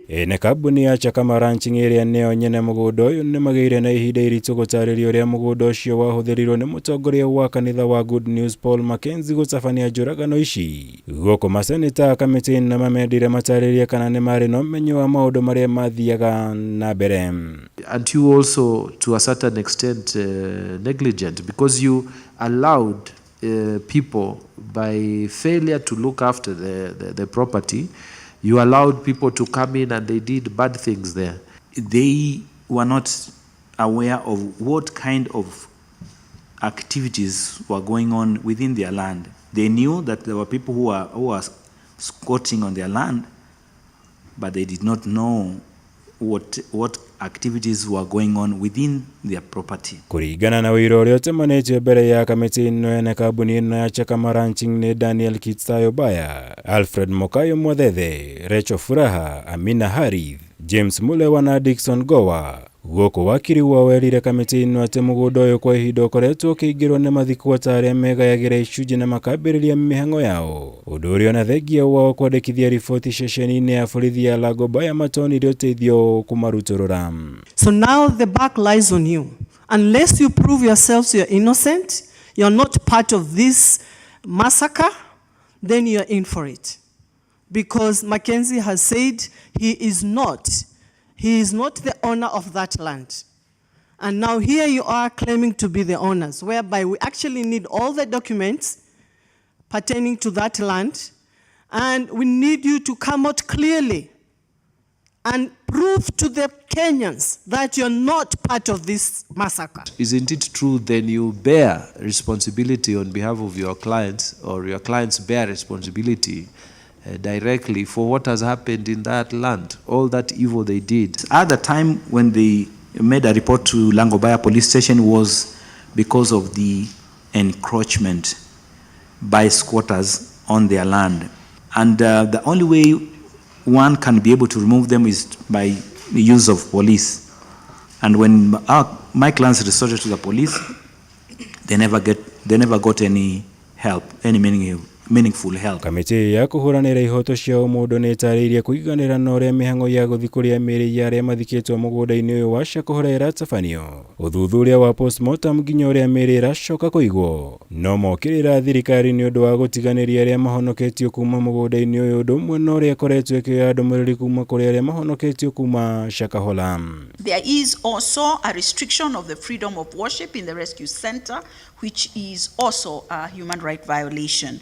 Ene kambuni ya Chakama Ranching ĩrĩa nĩyo nyene mũgũnda ũyũ nĩ magĩire na ihinda iritũ gũtarĩria ũrĩa mũgũnda ũcio wahũthĩrirwo nĩ mũtongoria wa kanitha wa Good News Paul Mackenzie gũtabania njũragano ici. Gũkũ maseneta a kamĩtĩ na mamendire matarĩrie kana nĩ marĩ na ũmenyo wa maũndũ marĩa mathiaga na mbere. And you also to a certain extent negligent because you allowed people by failure to look after the, the, the property, you allowed people to come in and they did bad things there. They were not aware of what kind of activities were going on within their land. They knew that there were people who were, who were squatting on their land, but they did not know what, what activities were going on within their property. Kũringana na ũira ũrĩa ũtemanĩtio mbere ya kamĩtĩ ĩno ene kambuni ĩno ya Chakama Ranching nĩ Daniel Kitsayo Baya, Alfred Mokayo Mwathethe, Rachel Furaha, Amina Harith, James Mulewa na Dickson Gowa. Gũkũ wakiri wao erire kamĩtĩ ĩno atĩ mũgũnda ũyũ kwa ihinda ũkoretwo ũkĩingĩrwo nĩ mathikwata arĩa megayagĩra icunjĩ na makambĩrĩria mĩhang'o yao, ũndũ ũrĩa ona thengia wao kwandĩkithia riboti ceceni-inĩ ya borithi ya Langobaya matonire ũteithio kũmarutũrũra. So now the buck lies on you. Unless you prove yourselves you're innocent, you're not part of this massacre, then you're in for it. Because Mackenzie has said he is not. He is not the owner of that land. And now here you are claiming to be the owners, whereby we actually need all the documents pertaining to that land, and we need you to come out clearly and prove to the Kenyans that you're not part of this massacre. Isn't it true then you bear responsibility on behalf of your clients, or your clients bear responsibility directly for what has happened in that land, all that evil they did? At the time when they made a report to Langobaya police station was because of the encroachment by squatters on their land. And the only way one can be able to remove them is by the use of police. And when my clients resorted to the police, they never get, they never got any help, any meaningful help. Kamĩtĩ ya kũhũranĩra ihoto cia ũmũndũ nĩ ĩtarĩirie kũiganĩra na ũrĩa mĩhang'o ya gũthikũria mĩĩrĩ ya arĩa mathikĩtwo mũgũnda-inĩ ũyũ wa Shakahola ĩratabanio, ũthuthuria wa postmortem nginya ũrĩa mĩĩrĩ ĩracoka kũigwo. No mokĩrĩra thirikari nĩ ũndũ wa gũtiganĩria arĩa mahonoketio kuma mũgũnda-inĩ ũyũ ũndũ ũmwe na ũrĩa ĩkoretwo ĩkĩoya ndũmĩrĩri kuma kũrĩ arĩa mahonoketio kuma Shakahola. There is also a restriction of the freedom of worship in the rescue center, which is also a human right violation.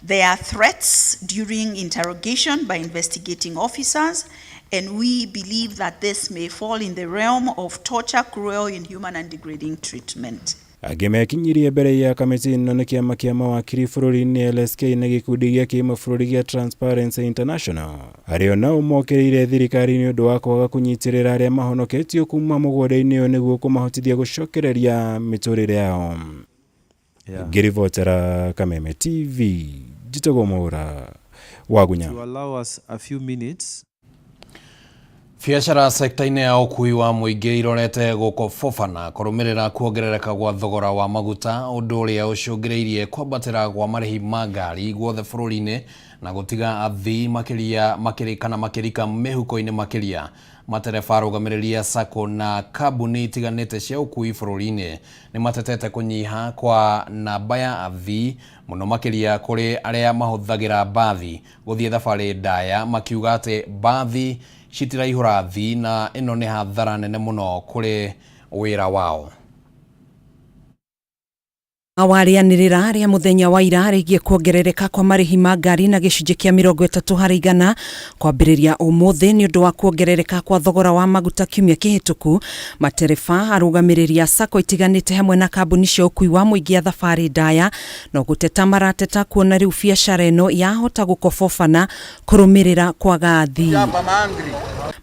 There are threats during interrogation by investigating officers, and we believe that this may fall in the realm of torture, cruel, inhuman, and degrading treatment. Angĩ mekinyirie mbere ya kamĩtĩ ĩno nĩ kĩama kĩa mawakiri bũrũri-inĩ LSK na gĩkundi gĩa kĩmabũrũri gĩa Transparency International, arĩa onao mokĩrĩire thirikari nĩ ũndũ wa kwaga kũnyitĩrĩra arĩa mahonoketio kuma mũgũnda-inĩ ũyũ nĩguo kũmahotithia gũcokereria mĩtũrĩre yao. Ngĩribotera Kameme TV, njĩtagwo Mwaũra Wagunya. To allow us a few minutes. Biacara sekta-inĩ ya ũkui wa mũingĩ irorete gũkobobana kũrũmĩrĩra kuongerereka gwa thogora wa maguta, ũndũ ũrĩa ũcũngĩrĩirie kwambatĩra gwa marĩhi ma ngari guothe bũrũri-inĩ na gũtiga athii makĩria makĩrĩ kana makĩrika mĩhuko-inĩ makĩria. Matereba arũgamĩrĩri a SACCO na kambuni itiganĩte cia ũkui bũrũri-inĩ nĩ matetete kũnyiha kwa namba ya athii mũno makĩria kũrĩ arĩa mahũthagĩra mbathi gũthiĩ thabarĩ ndaya, makiuga atĩ mbathi citiraihũra athii na ĩno nĩ hathara nene mũno kũrĩ wĩra wao. Warĩanĩrĩra rĩa mũthenya wa ira rĩgiĩ kuongerereka kwa marĩhi ma ngari na gĩcunjĩ kĩa 30% kwambĩrĩria ũmũthĩ nĩ ũndũ wa kuongerereka kwa thogora wa maguta kiumia kĩhĩtũku. Matereba arũgamĩrĩri a SACCO itiganĩte hamwe na kambuni cia ũkui wa mũingĩ ya thabarĩ ndaya no gũteta marateta kuona rĩu biacara ĩno yahota gũkobobana kũrũmĩrĩra kwaga athii.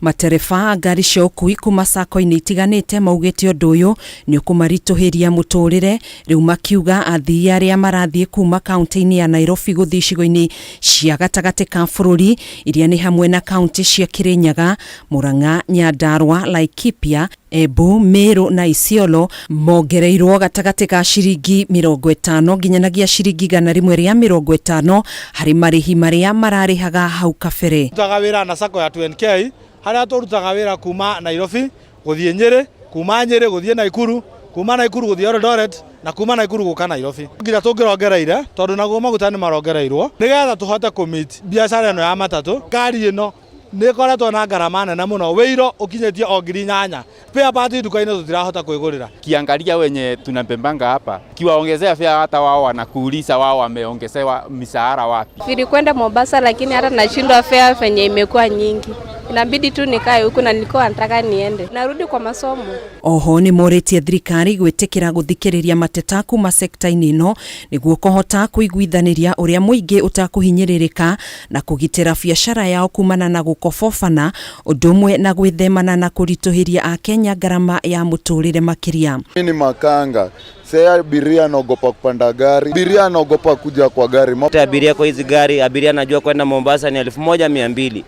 Matereba a ngari cia ũkui kuma sacco-inĩ itiganĩte maugĩte ũndũ ũyũ nĩ ũkũmaritũhĩria mũtũrĩre, rĩu makiuga athii arĩa marathiĩ kuma kaunti-inĩ ya Nairobi gũthiĩ icigo-inĩ cia gatagatĩ ka bũrũri iria nĩ hamwe na kaunti cia Kirinyaga, Murang'a, Nyandarua, Laikipia, Embu, Meru na Isiolo mongereirwo gatagatĩ ka ciringi 50 nginyanagia ciringi 150 harĩ marĩhi marĩa mararĩhaga hau kabere. Tũrutaga wĩra na sacco ya 2NK harĩa tũrutaga wĩra kuma Nairobi gũthiĩ Nyĩrĩ, kuma Nyĩrĩ gũthiĩ Naikuru, kuma Naikuru gũthiĩ Eldoret na kuma Naikuru gũka Nairobi. Nginya tũngĩrongereire tondũ naguo maguta nĩ marongereirwo nĩgetha tũhote kũ meet biacara ĩno ya matatũ. Ngari ĩno nĩ ĩkoretwo na ngarama nene mũno, wĩiro ũkinyĩtie o 8,000. Spare part nduka-inĩ tũtirahota kwĩgũrĩra. Kiangalia wenye tunabebanga hapa, kiwaongezea fare hata wao wanakuuliza wao wameongezewa mishahara wapi. Nilikwenda Mombasa lakini hata nashindwa fare venye imekuwa nyingi. Inabidi tu nikae huku na nilikuwa nataka niende. Narudi kwa masomo. Oho nĩ morĩtie thirikari gwĩtĩkĩra gũthikĩrĩria mateta kuma sekta-inĩ ĩno nĩguo kũhota kũiguithanĩria ũrĩa mũingĩ ũtakũhinyĩrĩrĩka na kũgitĩra biacara yao kumana na gũkobobana, ũndũ ũmwe na gwĩthemana na kũritũhĩria Akenya ngarama ya mũtũrĩre makĩria. Mimi ni makanga. Sasa abiria anaogopa kupanda gari, abiria anaogopa kuja kwa gari. Abiria kwa hizi gari, abiria anajua kwenda Mombasa ni 1200.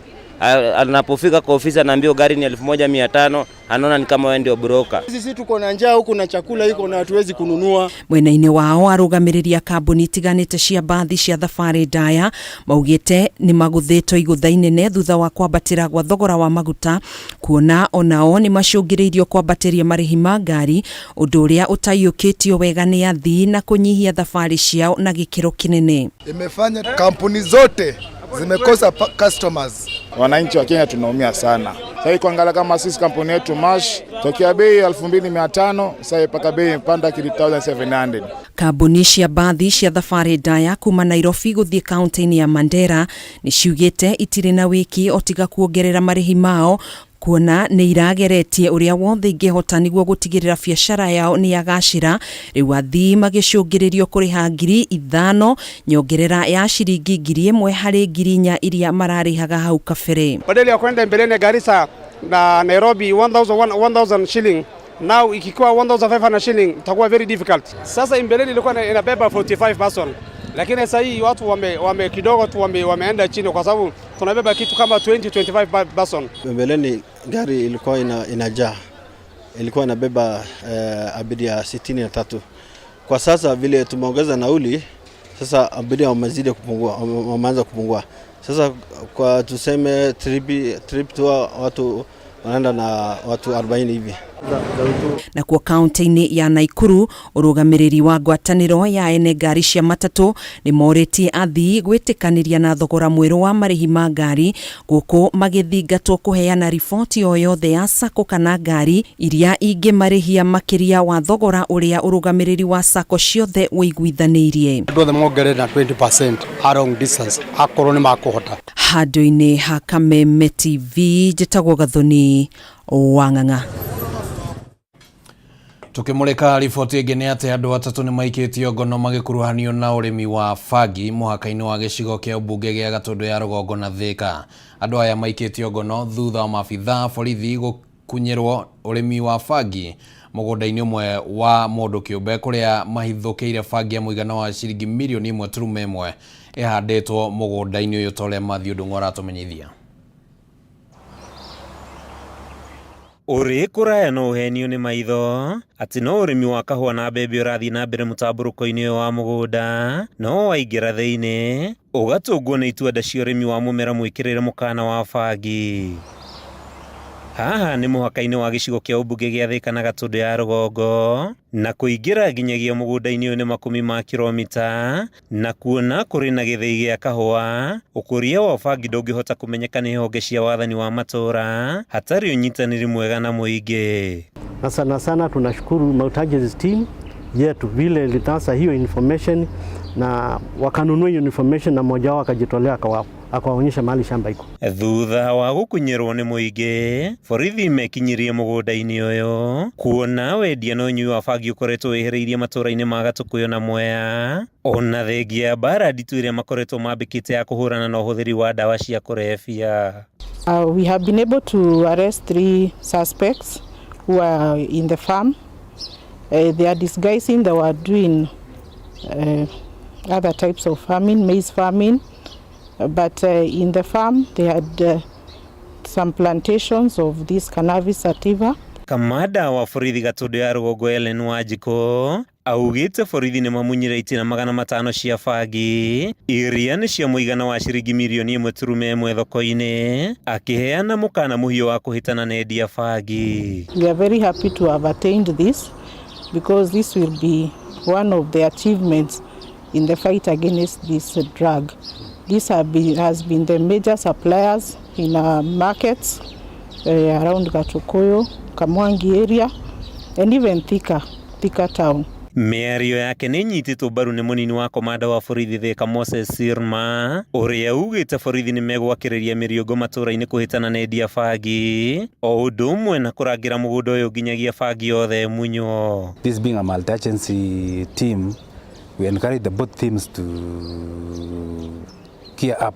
Anapofika kwa ofisi anaambiwa gari ni 1500, anaona ni kama wewe ndio broker. Sisi tuko na njaa huku na chakula iko na hatuwezi kununua. Mwena-inĩ wao arũgamĩrĩri a kambuni itiganĩte cia mbathi cia thabarĩ ndaya maugĩte nĩ magũthĩtwo igũtha inene thutha wa kwambatĩra gwa thogora wa maguta, kuona onao nĩ macũngĩrĩirio kwambatĩria marĩhi ma ngari, ũndũ ũrĩa ũtaiyũkĩtio wega nĩ athii na kũnyihia thabarĩ ciao na gĩkĩro kĩnene. Imefanya kampuni zote zimekosa customers. Wananchi wa Kenya tunaumia sana. Sasa kuangalia kama sisi kampuni yetu Mash tokea bei 2500 sasa mpaka bei mpanda 3700. Kambuni cia mbathi cia thabarĩ ndaya kuma Nairobi gũthiĩ kaunti-inĩ ya Mandera nĩ ciugĩte itirĩ na wĩki o tiga kuongerera marĩhi mao, kuona nĩ irageretie ũrĩa wothe ingĩhota nĩguo gũtigĩrĩra biacara yao nĩ yagacĩra. Rĩu athii magĩcũngĩrĩrio kũrĩha 5,000 nyongerera ya ciringi 1,000 harĩ 4,000 iria mararĩhaga hau kabere. Badala ya kwenda mbeleni Garissa na Nairobi 1,000 shilling, now ikikuwa 1,500 shilling itakuwa very difficult. Sasa mbeleni ilikuwa inabeba 45 person, lakini sasa hii watu wame kidogo tu wameenda chini kwa sababu tunabeba kitu kama 20-25 person. Mbeleni gari ilikuwa inajaa, ilikuwa inabeba abiria 63. Kwa sasa vile tumeongeza nauli, sasa abiria wamezidi kupungua, wameanza kupungua. Sasa kwa tuseme trip tu watu wanaenda na watu 40 hivi. Na kuo kaunti-inĩ ya Naikuru, ũrũgamĩrĩri wa ngwatanĩro ya ene ngari cia matatũ nĩ morĩtie athii gwĩtĩkanĩria na thogora mwerũ wa marĩhi ma ngari, gũkũ magĩthingatwo kũheana riboti o yothe ya sacco kana ngari iria ingĩmarĩhia makĩria wa thogora ũrĩa ũrũgamĩrĩri wa sacco ciothe ũiguithanĩirie. Andũ othe mongerere na 20% a long distance akorwo nĩ makũhota. Handũ-inĩ ha Kameme TV, njĩtagwo Gathoni wa Ng'ang'a. Tukimulika riboti ĩngĩ nĩ atĩ andũ atatũ nĩ maikĩtio ngono magĩkuruhanio na ũrĩmi wa bangi mũhaka-inĩ wa gĩcigo kĩa ũmbunge gĩa Gatũndũ ya rũgongo na Thĩka. Andũ aya maikĩtio ngono thutha wa maabithaa borithi gũkunyĩrwo ũrĩmi wa bangi mũgũnda-inĩ ũmwe wa mũndũ kĩũmbe kũrĩa mahithũkĩire bangi ya mũigana wa ciringi mirioni 1.1 ĩhandĩtwo mũgũnda-inĩ ũyũ ta ũrĩa Matthew Ndung'u aratũmenyithia. Ũrĩ kũraya no ũhenio nĩ maitho atĩ no ũrĩmi wa kahũa na mbembe ũrathiĩ na mbere mũtambũrũko-inĩ ũyũ wa mũgũnda, no waingĩra thĩinĩ ũgatũngwo nĩ itua cia ũrĩmi wa mũmera mwĩkĩrĩre mũkana wa bangi. Haha nĩ mũhaka-inĩ wa gĩcigo kĩa ũmbunge gĩa Thĩka na Gatũndũ ya rũgongo, na kũingĩra nginyagia mũgũnda-inĩ ũyũ nĩ makũmi ma kilomita, na kuona kũrĩ na gĩthĩi gĩa kahũa, ũkũria wa bangi ndũngĩhota kũmenyeka nĩ honge cia wathani wa matũũra hatarĩ ũnyitanĩri mwega na mũingĩ. Na sana sana tunashukuru Mau Targets team yetu vile ilinasa hiyo information na wakanunua hiyo information, na mmoja wao akajitolea akawaonyesha mahali shamba iko. Thutha wa gukunyirwo ni muingi, borithi mekinyirie mugunda-ini uyu kuona wendia na unyui wa bangi ukoretwo wihiriirie matura-ini ma Gatukuyu na Mwea, ona thengia ya mbara nditu iria makoretwo mambikite ya kuhurana na uhuthiri wa ndawa cia kurebia. We have been able to arrest 3 suspects who are in the farm. They are disguising, they were doing other types of farming, maize farming, but in the farm they had some plantations of this cannabis sativa. Kamanda wa borithi Gatundu ya Rũgongo Ellen Wanjikũ augĩte borithi nĩ mamunyire itina 500 cia bangi iria nĩ cia mũigana wa ciringi mirioni 1.1 thoko-inĩ, akĩheana mũkana mũhiũ wa kũhĩtana na endia bangi. We are very happy to have attained this because this will be one of the achievements in the fight against this drug. This has been the major suppliers in our markets around Gatukuyu, Kamwangi area and even Thika town. Mĩario yake nĩ ĩnyitĩtwo mbaru nĩ mũnini wa komanda wa borithi Thika Moses Sirma ũrĩa ugĩte borithi nĩ megwakĩrĩria mĩriũngũ matũra-inĩ kũhĩtana na endia bangi o ũndũ ũmwe na kũrangĩra mũgũnda ũyũ nginyagia bangi yothe ĩmunywo. This being a multi-agency team, we encourage the both teams to gear up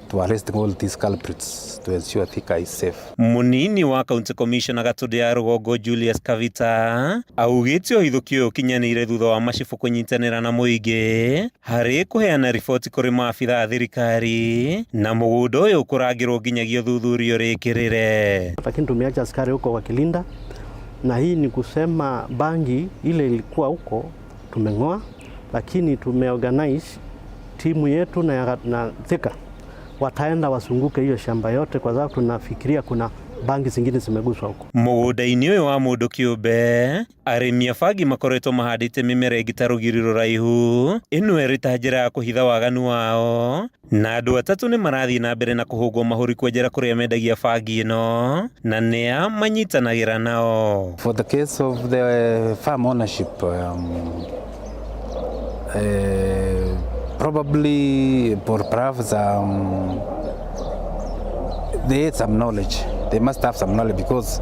to arrest all these culprits to ensure Thika is safe. Munini wa County Commissioner Gatundu ya Rũgongo Julius Kavita augĩte ũhithũki ũyũ ũkinyanĩire thutha wa macibũ kũnyitanĩra na mũingĩ harĩ kũheana riboti kũrĩ maabitha a thirikari na mũgũnda ũyũ ũkũrangĩrwo nginyagia ũthuthuria ũrĩkĩrĩre. Lakini tumeacha askari huko wakilinda, na hii ni kusema bangi ile ilikuwa huko tumeng'oa, lakini tumeorganize timu yetu na Thika wataenda wasunguke hiyo shamba yote kwa sababu tunafikiria kuna bangi zingine zimeguswa huko. Mũgũnda-inĩ ũyũ wa mũndũ kĩũmbe, arĩmi a bangi makoretwo mahandĩte mĩmera ĩngĩ ta rũgiri rũraihu, ĩno ĩrĩ ta njĩra ya kũhitha waganu wao, na andũ atatũ nĩ marathiĩ na mbere na kũhũngwo mahũri kwenjera kũrĩa mendagia bangi ĩno, na nĩa manyitanagĩra nao. For the case of the farm ownership, probably or perhaps they had some knowledge. They must have some knowledge because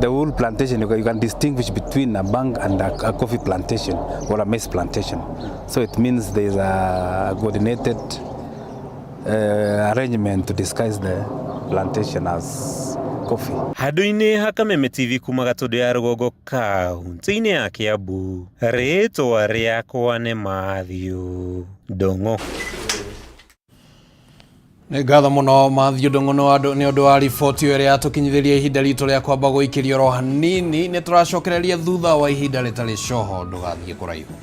the whole plantation, you can distinguish between a bank and a coffee plantation or a maize plantation. So it means there is a coordinated arrangement to disguise the plantation as coffee. Handũ-inĩ ha Kameme TV kuma Gatundu ya Rũgongo kaunti-inĩ ya Kiambu, rĩtwa rĩakwa nĩ Matthew Ndung'u. Nĩ ngatho mũno Matthew Ndung'u nĩ ũndũ wa riboti ĩyo ĩrĩa yatũkinyithĩria ihinda ritũ rĩa kwamba gũikĩrio oro hanini. Nĩ tũracokereria thutha wa ihinda rĩtarĩ coho, ndũgathiĩ kũraihu.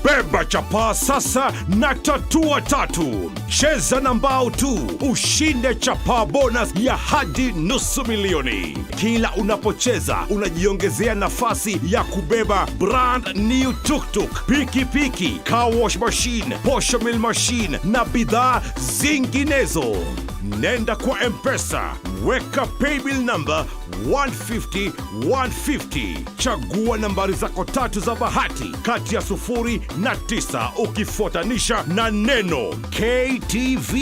Beba chapaa sasa na tatua tatu. Cheza na mbao tu ushinde chapaa bonus ya hadi 500,000. Kila unapocheza unajiongezea nafasi ya kubeba brand new tuktuk, pikipiki, car wash machine, posho mill machine na bidhaa zinginezo. Nenda kwa M-Pesa, weka paybill number 150 150. Chagua nambari zako tatu za bahati kati ya 0 na 9 ukifuatanisha na neno KTV.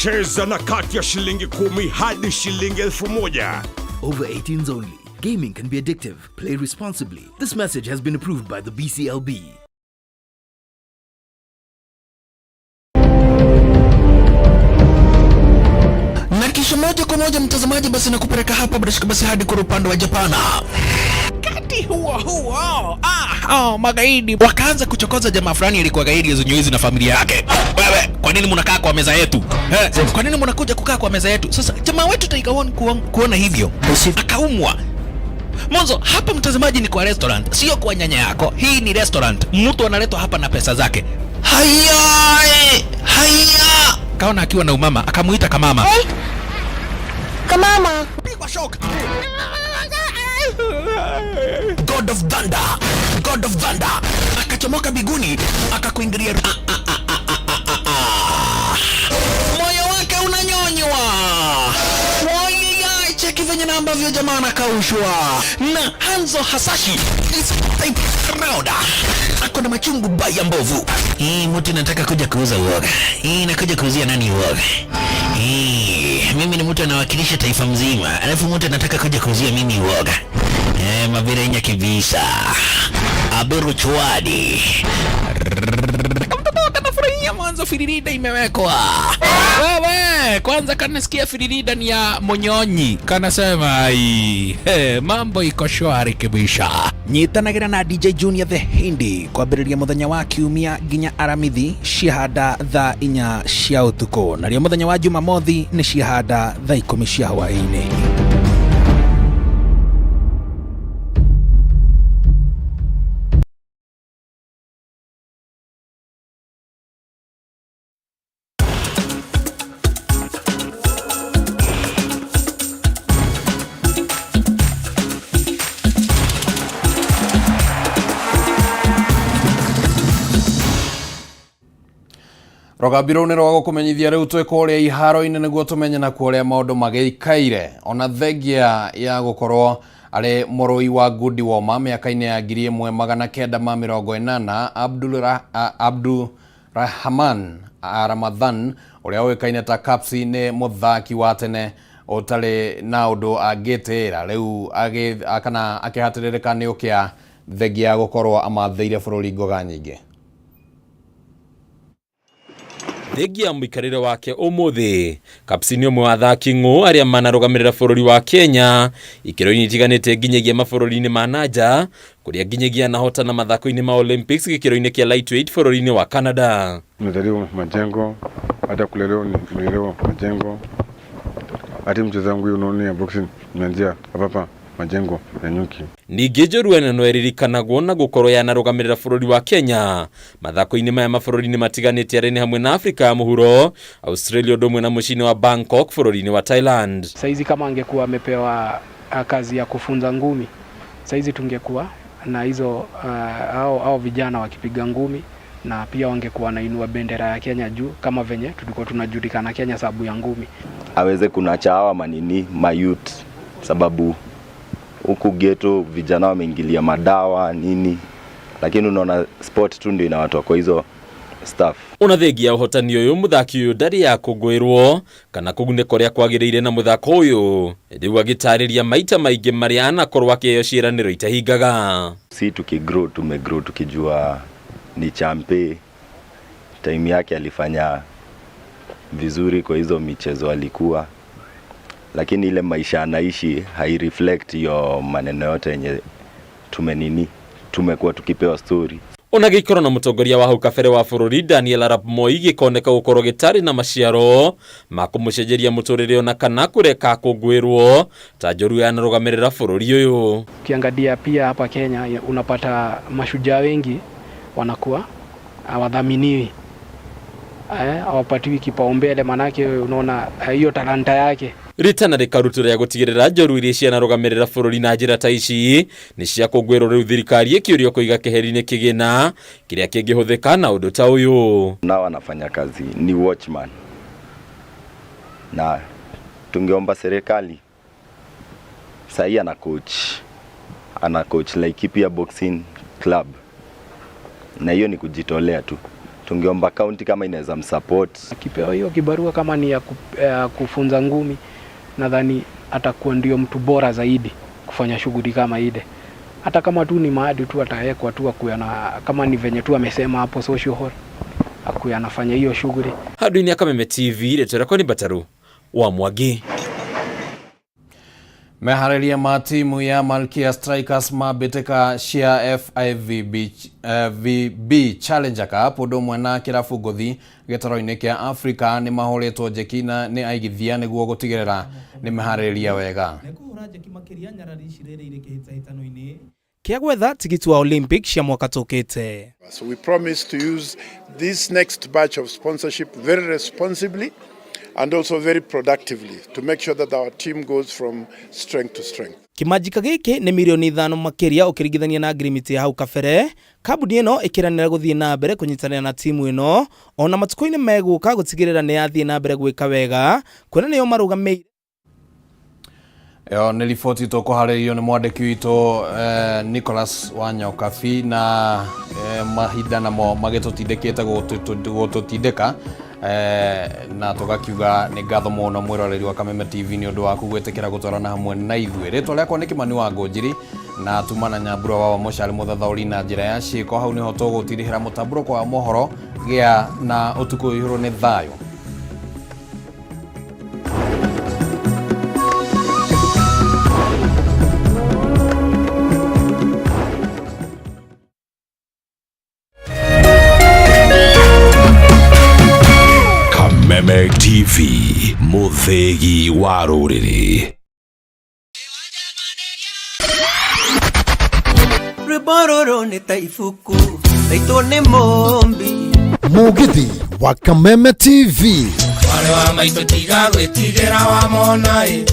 Cheza na kati ya shilingi 10 hadi shilingi 1,000. Over 18s only. Gaming can be addictive. Play responsibly. This message has been approved by the BCLB. Na kisha moja kwa moja mtazamaji, basi nakupeleka hapa bila shaka basi hadi kwa upande wa Japana. Wakati huo huo, magaidi wakaanza kuchokoza jamaa fulani alikuwa gaidi hizi na familia yake. Wewe, kwa nini mnakaa kwa meza yetu? Kwa nini mnakuja kukaa kwa meza yetu? Sasa jamaa wetu Tiger One kuona hivyo akaumwa. Mwanzo hapa mtazamaji ni kwa restaurant, sio kwa nyanya yako. Hii ni restaurant. Mtu analetwa hapa na pesa zake. Haya, haya. Kaona akiwa na umama, akamuita kamama. Hey. Kamama. Pigwa shock. God of Thunder. God of Thunder akachomoka biguni akakuingilia ah, ah, ah, ah, ah, ah, ah. Moyo wake unanyonywa. Woyeyai, cheki venye na ambavyo jamaa anakaushwa na Hanzo Hasashi is type round ako na machungu baya mbovu. Hii mtu nataka kuja kuuza uoga. Hii nakuja kuuzia nani uoga? Hii mimi ni mtu anawakilisha taifa mzima, alafu mtu anataka kuja kuuzia mimi uoga. Eh, mabirenya kibisa. Aberu chwadi. Kamtoto kanafurahia mwanzo firirida imewekwa. Wewe kwanza kanasikia firirida ni ya Monyonyi, kanasema ai, hey, mambo iko shwari kibisha. Nyitanagĩra na DJ Junior the Hindi kwambĩrĩria mũthenya wa kiumia nginya aramithi ciahanda thaa 4 cia ũtukũ, narĩo mũthenya wa Jumamothi nĩ ciahanda thaa 10 cia hwaĩ-inĩ. Rũgambi rũu nĩ rwa gũkũmenyithia rĩu twĩ kũrĩa iharo-inĩ nĩguo tũmenye na kuo ũrĩa maũndũ magĩikaire. Ona thengia ya gũkorwo arĩ mũrũi wa ngundi woma mĩaka-inĩ ya 1980 Abdulrahman Ramadhan ũrĩa ũĩkaine ta Kapsi nĩ mũthaki wa tene ũtarĩ na ũndũ angĩtĩĩra rĩu kana akĩhatĩrĩrĩka nĩ ũkĩa thengia ya gũkorwo amathĩire bũrũri ngoga nyingĩ. Thengia mũikarĩre wake ũmũthĩ, Kapsi nĩ ũmwe wa athaki ng'ũ arĩa manarũgamĩrĩra bũrũri wa Kenya ikĩro-inĩ itiganĩte nginyagia mabũrũri-inĩ ma nanja kũrĩa nginyagia anahotana mathako-inĩ ma Olympics gĩkĩro-inĩ kĩa lightweight bũrũri-inĩ wa Canada. Nimezaliwa Majengo, hata kulelewa nimelelewa Majengo. Hata mchezo wangu unaona ya boxing nimeanzia hapa hapa Majengo na Nyuki. Ningĩ njorua ĩno no ĩririkanagwo na gũkorwo yanarũgamĩrĩra bũrũri wa Kenya mathako-inĩ maya mabũrũri-inĩ matiganĩte arĩa nĩ hamwe na Afrika ya mũhuro, Australia ũndũ ũmwe na mũciĩ-inĩ wa Bangkok bũrũri-inĩ wa Thailand. Saizi kama angekuwa amepewa kazi ya kufunza ngumi, saizi tungekuwa na hizo hao vijana wakipiga ngumi na pia wangekuwa wanainua bendera ya Kenya juu kama venye tulikuwa tunajulikana Kenya sababu ya ngumi. Aweze kunacha hawa manini mayouth, sababu huku ghetto vijana wameingilia madawa nini, lakini unaona sport tu ndio inawatoa kwa hizo stuff. Ona thengia ũhotani ũyũ mũthaki ũyũ ndarĩ yakũngũĩrwo kana kũgunĩka ũrĩa kwagĩrĩire na mũthako ũyũ, rĩu agĩtarĩria maita maingĩ marĩa anakorwo akĩheo ciĩranĩro itahingaga. Si tukigrow, tumegrow tukijua ni champe, time yake alifanya vizuri kwa hizo michezo alikuwa, lakini ile maisha anaishi haireflect hiyo maneno yote yenye tumekuwa tukipewa story. Ona gĩikaro na mũtongoria wa hau kabere wa bũrũri Daniel Arap Moi gĩkoneka gũkorwo gĩtarĩ na maciaro ma kũmũcenjeria mũtũrĩre ona kana kũreka akũngũĩrwo ta njorua yanarũgamĩrĩra bũrũri ũyũ. Ukiangalia pia hapa Kenya unapata mashujaa wengi wanakuwa hawadhaminiwi, hawapatiwi kipaumbele, manake unaona hiyo talanta yake. Ritana rĩkarutwo rĩa gũtigĩrĩra njorua iria cianarũgamĩrĩra bũrũri na njĩra ta ici nĩ ciakũngũĩrwo rĩu thirikari ĩkĩũrio kũiga keheri-inĩ kĩgĩna kĩrĩa kĩngĩhũthĩka na ũndũ ta ũyũ. Nao anafanya kazi ni watchman, na tungeomba serikali sahi ana coach Laikipia Boxing Club, na hiyo ni kujitolea tu. Tungeomba county kama inaweza msupport. Akipewa hiyo kibarua kama ni ya kufunza ngumi, nadhani atakuwa ndio mtu bora zaidi kufanya shughuli kama ile. Hata kama tu ni mahali tu atawekwa tu akuwe na, kama ni venye tu amesema hapo social hall, akuwe anafanya hiyo shughuli. Handũ-inĩ ya Kameme TV, rĩtwa rĩakwa nĩ Mbataru wa Mwangi. Meharĩria ma timu ya Malkia Strikers mambĩtĩka cia FIVB VB Challenger Cup ũndũ ũmwe na kĩrabu ngũthi gĩtaro-inĩ kĩa Africa nĩ mahũrĩtwo njeki na nĩ aigithia nĩguo gũtigĩrĩra nĩ meharĩrĩria wega. Kĩa gwetha tigiti wa Olympic cia mwaka tũkĩte. So we promise to use this next batch of sponsorship very responsibly and also very productively to make sure that our team goes from strength to strength. Kĩmanjĩka gĩkĩ nĩ mirioni 5 makĩria ũkĩringithania na ngirimiti ya hau kabere. Kambuni ĩno ĩkĩranĩra gũthiĩ na mbere kũnyitanĩra na timu ĩno ona matukũ-inĩ megũka gũtigĩrĩra nĩ yathiĩ na mbere gwĩka wega kuona nĩo marũgamĩire. Ĩyo nĩ riboti tũkũharĩrĩirio nĩ mwandĩki witũ Nicholas Wanyokabi na mahinda namo magĩtũtindĩkĩte gũtũtindĩka na tũgakiuga nĩ ngatho mũno mwĩroreri wa Kameme TV nĩ ũndũ waku gwĩtĩkĩra gũtwarana hamwe na ithuĩ. Rĩtwa rĩakwa nĩ Kĩmani wa Ngũnjiri na tuma na Nyambura wa Wamũcari mũthathaũri na njĩra ya ciĩko. Hau nĩho tũgũtirihĩra mũtambũrũko wa mohoro gĩa na ũtukũ ũihũrwo nĩ thayũ. Kameme TV, mũthĩgi wa rũrĩrĩ. Rwĩmbo rũrũ nĩ ta ibuku raitwo nĩ mũmbi. Mũgithi wa Kameme TV. Mwarĩ wa maitũ tiga gwĩtigĩra wamona ĩ.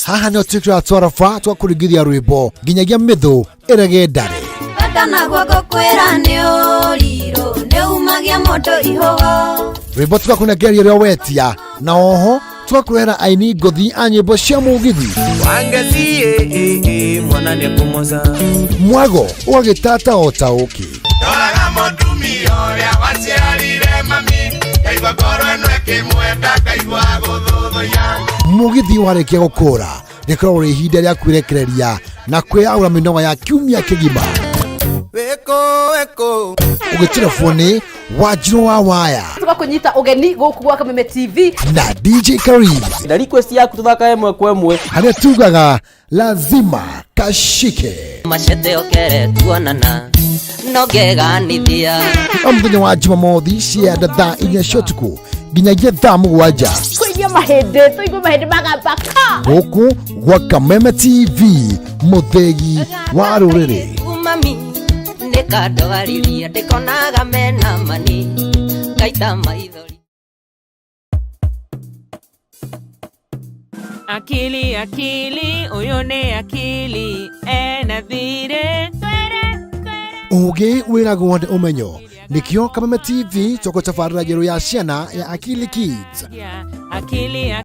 Haha nĩho twĩkĩraga twaraba twakũringithia rwĩmbo nginyagia mĩthũ ĩrege ndare. Bata na guoko kwĩra nĩ ũrirũ nĩ umagia moto ihogo. Rwĩmbo tũgakũnengeria ũrĩa wetia na oho tũgakũrehera aini ngũthi a nyĩmbo cia mũgithi. Wangeci mwana nĩ kũmoca. Mwago ũgagĩtata o ta ũkĩ. Ndoraga mũtumia ũrĩa waciarire mami ngaigua ngoro ĩno ĩkĩmwenda ngaigua gũthũthũya. Mũgithi warĩkia gũkũra rĩkoragwo rĩ ihinda rĩa kwĩrekereria na kwĩyaũra mĩnoga ya kiumia kĩgima. Wĩkũ wĩkũ. Ũgĩtirabwo nĩ Wanjirũ wa Waya tũgakũnyita ũgeni gũkũ gwa Kameme TV na DJ Karim na request yaku tũthaka ĩmwe kwa ĩmwe harĩa tugaga lazima kashike. Macete okere tuonana no ngeganithia. O mũthenya wa Jumamothi cia thaa 4 cia ũtukũ nginyagia thaa 7 kũigua mahĩndĩ tũigue mahĩndĩ magamba ka gũkũ gwa Kameme TV, mũthĩgi wa rũrĩrĩ. Mami nĩkandwaririe ndĩkonaga mena mani ngaita maithori. Akili akili ũyũ nĩ akili ena thirĩ. Ũgĩ wĩragwo nĩ ũmenyo nĩkĩo Kameme TV tũgũtabarĩra njerũ ya ciana ya Akili Kids. Akili.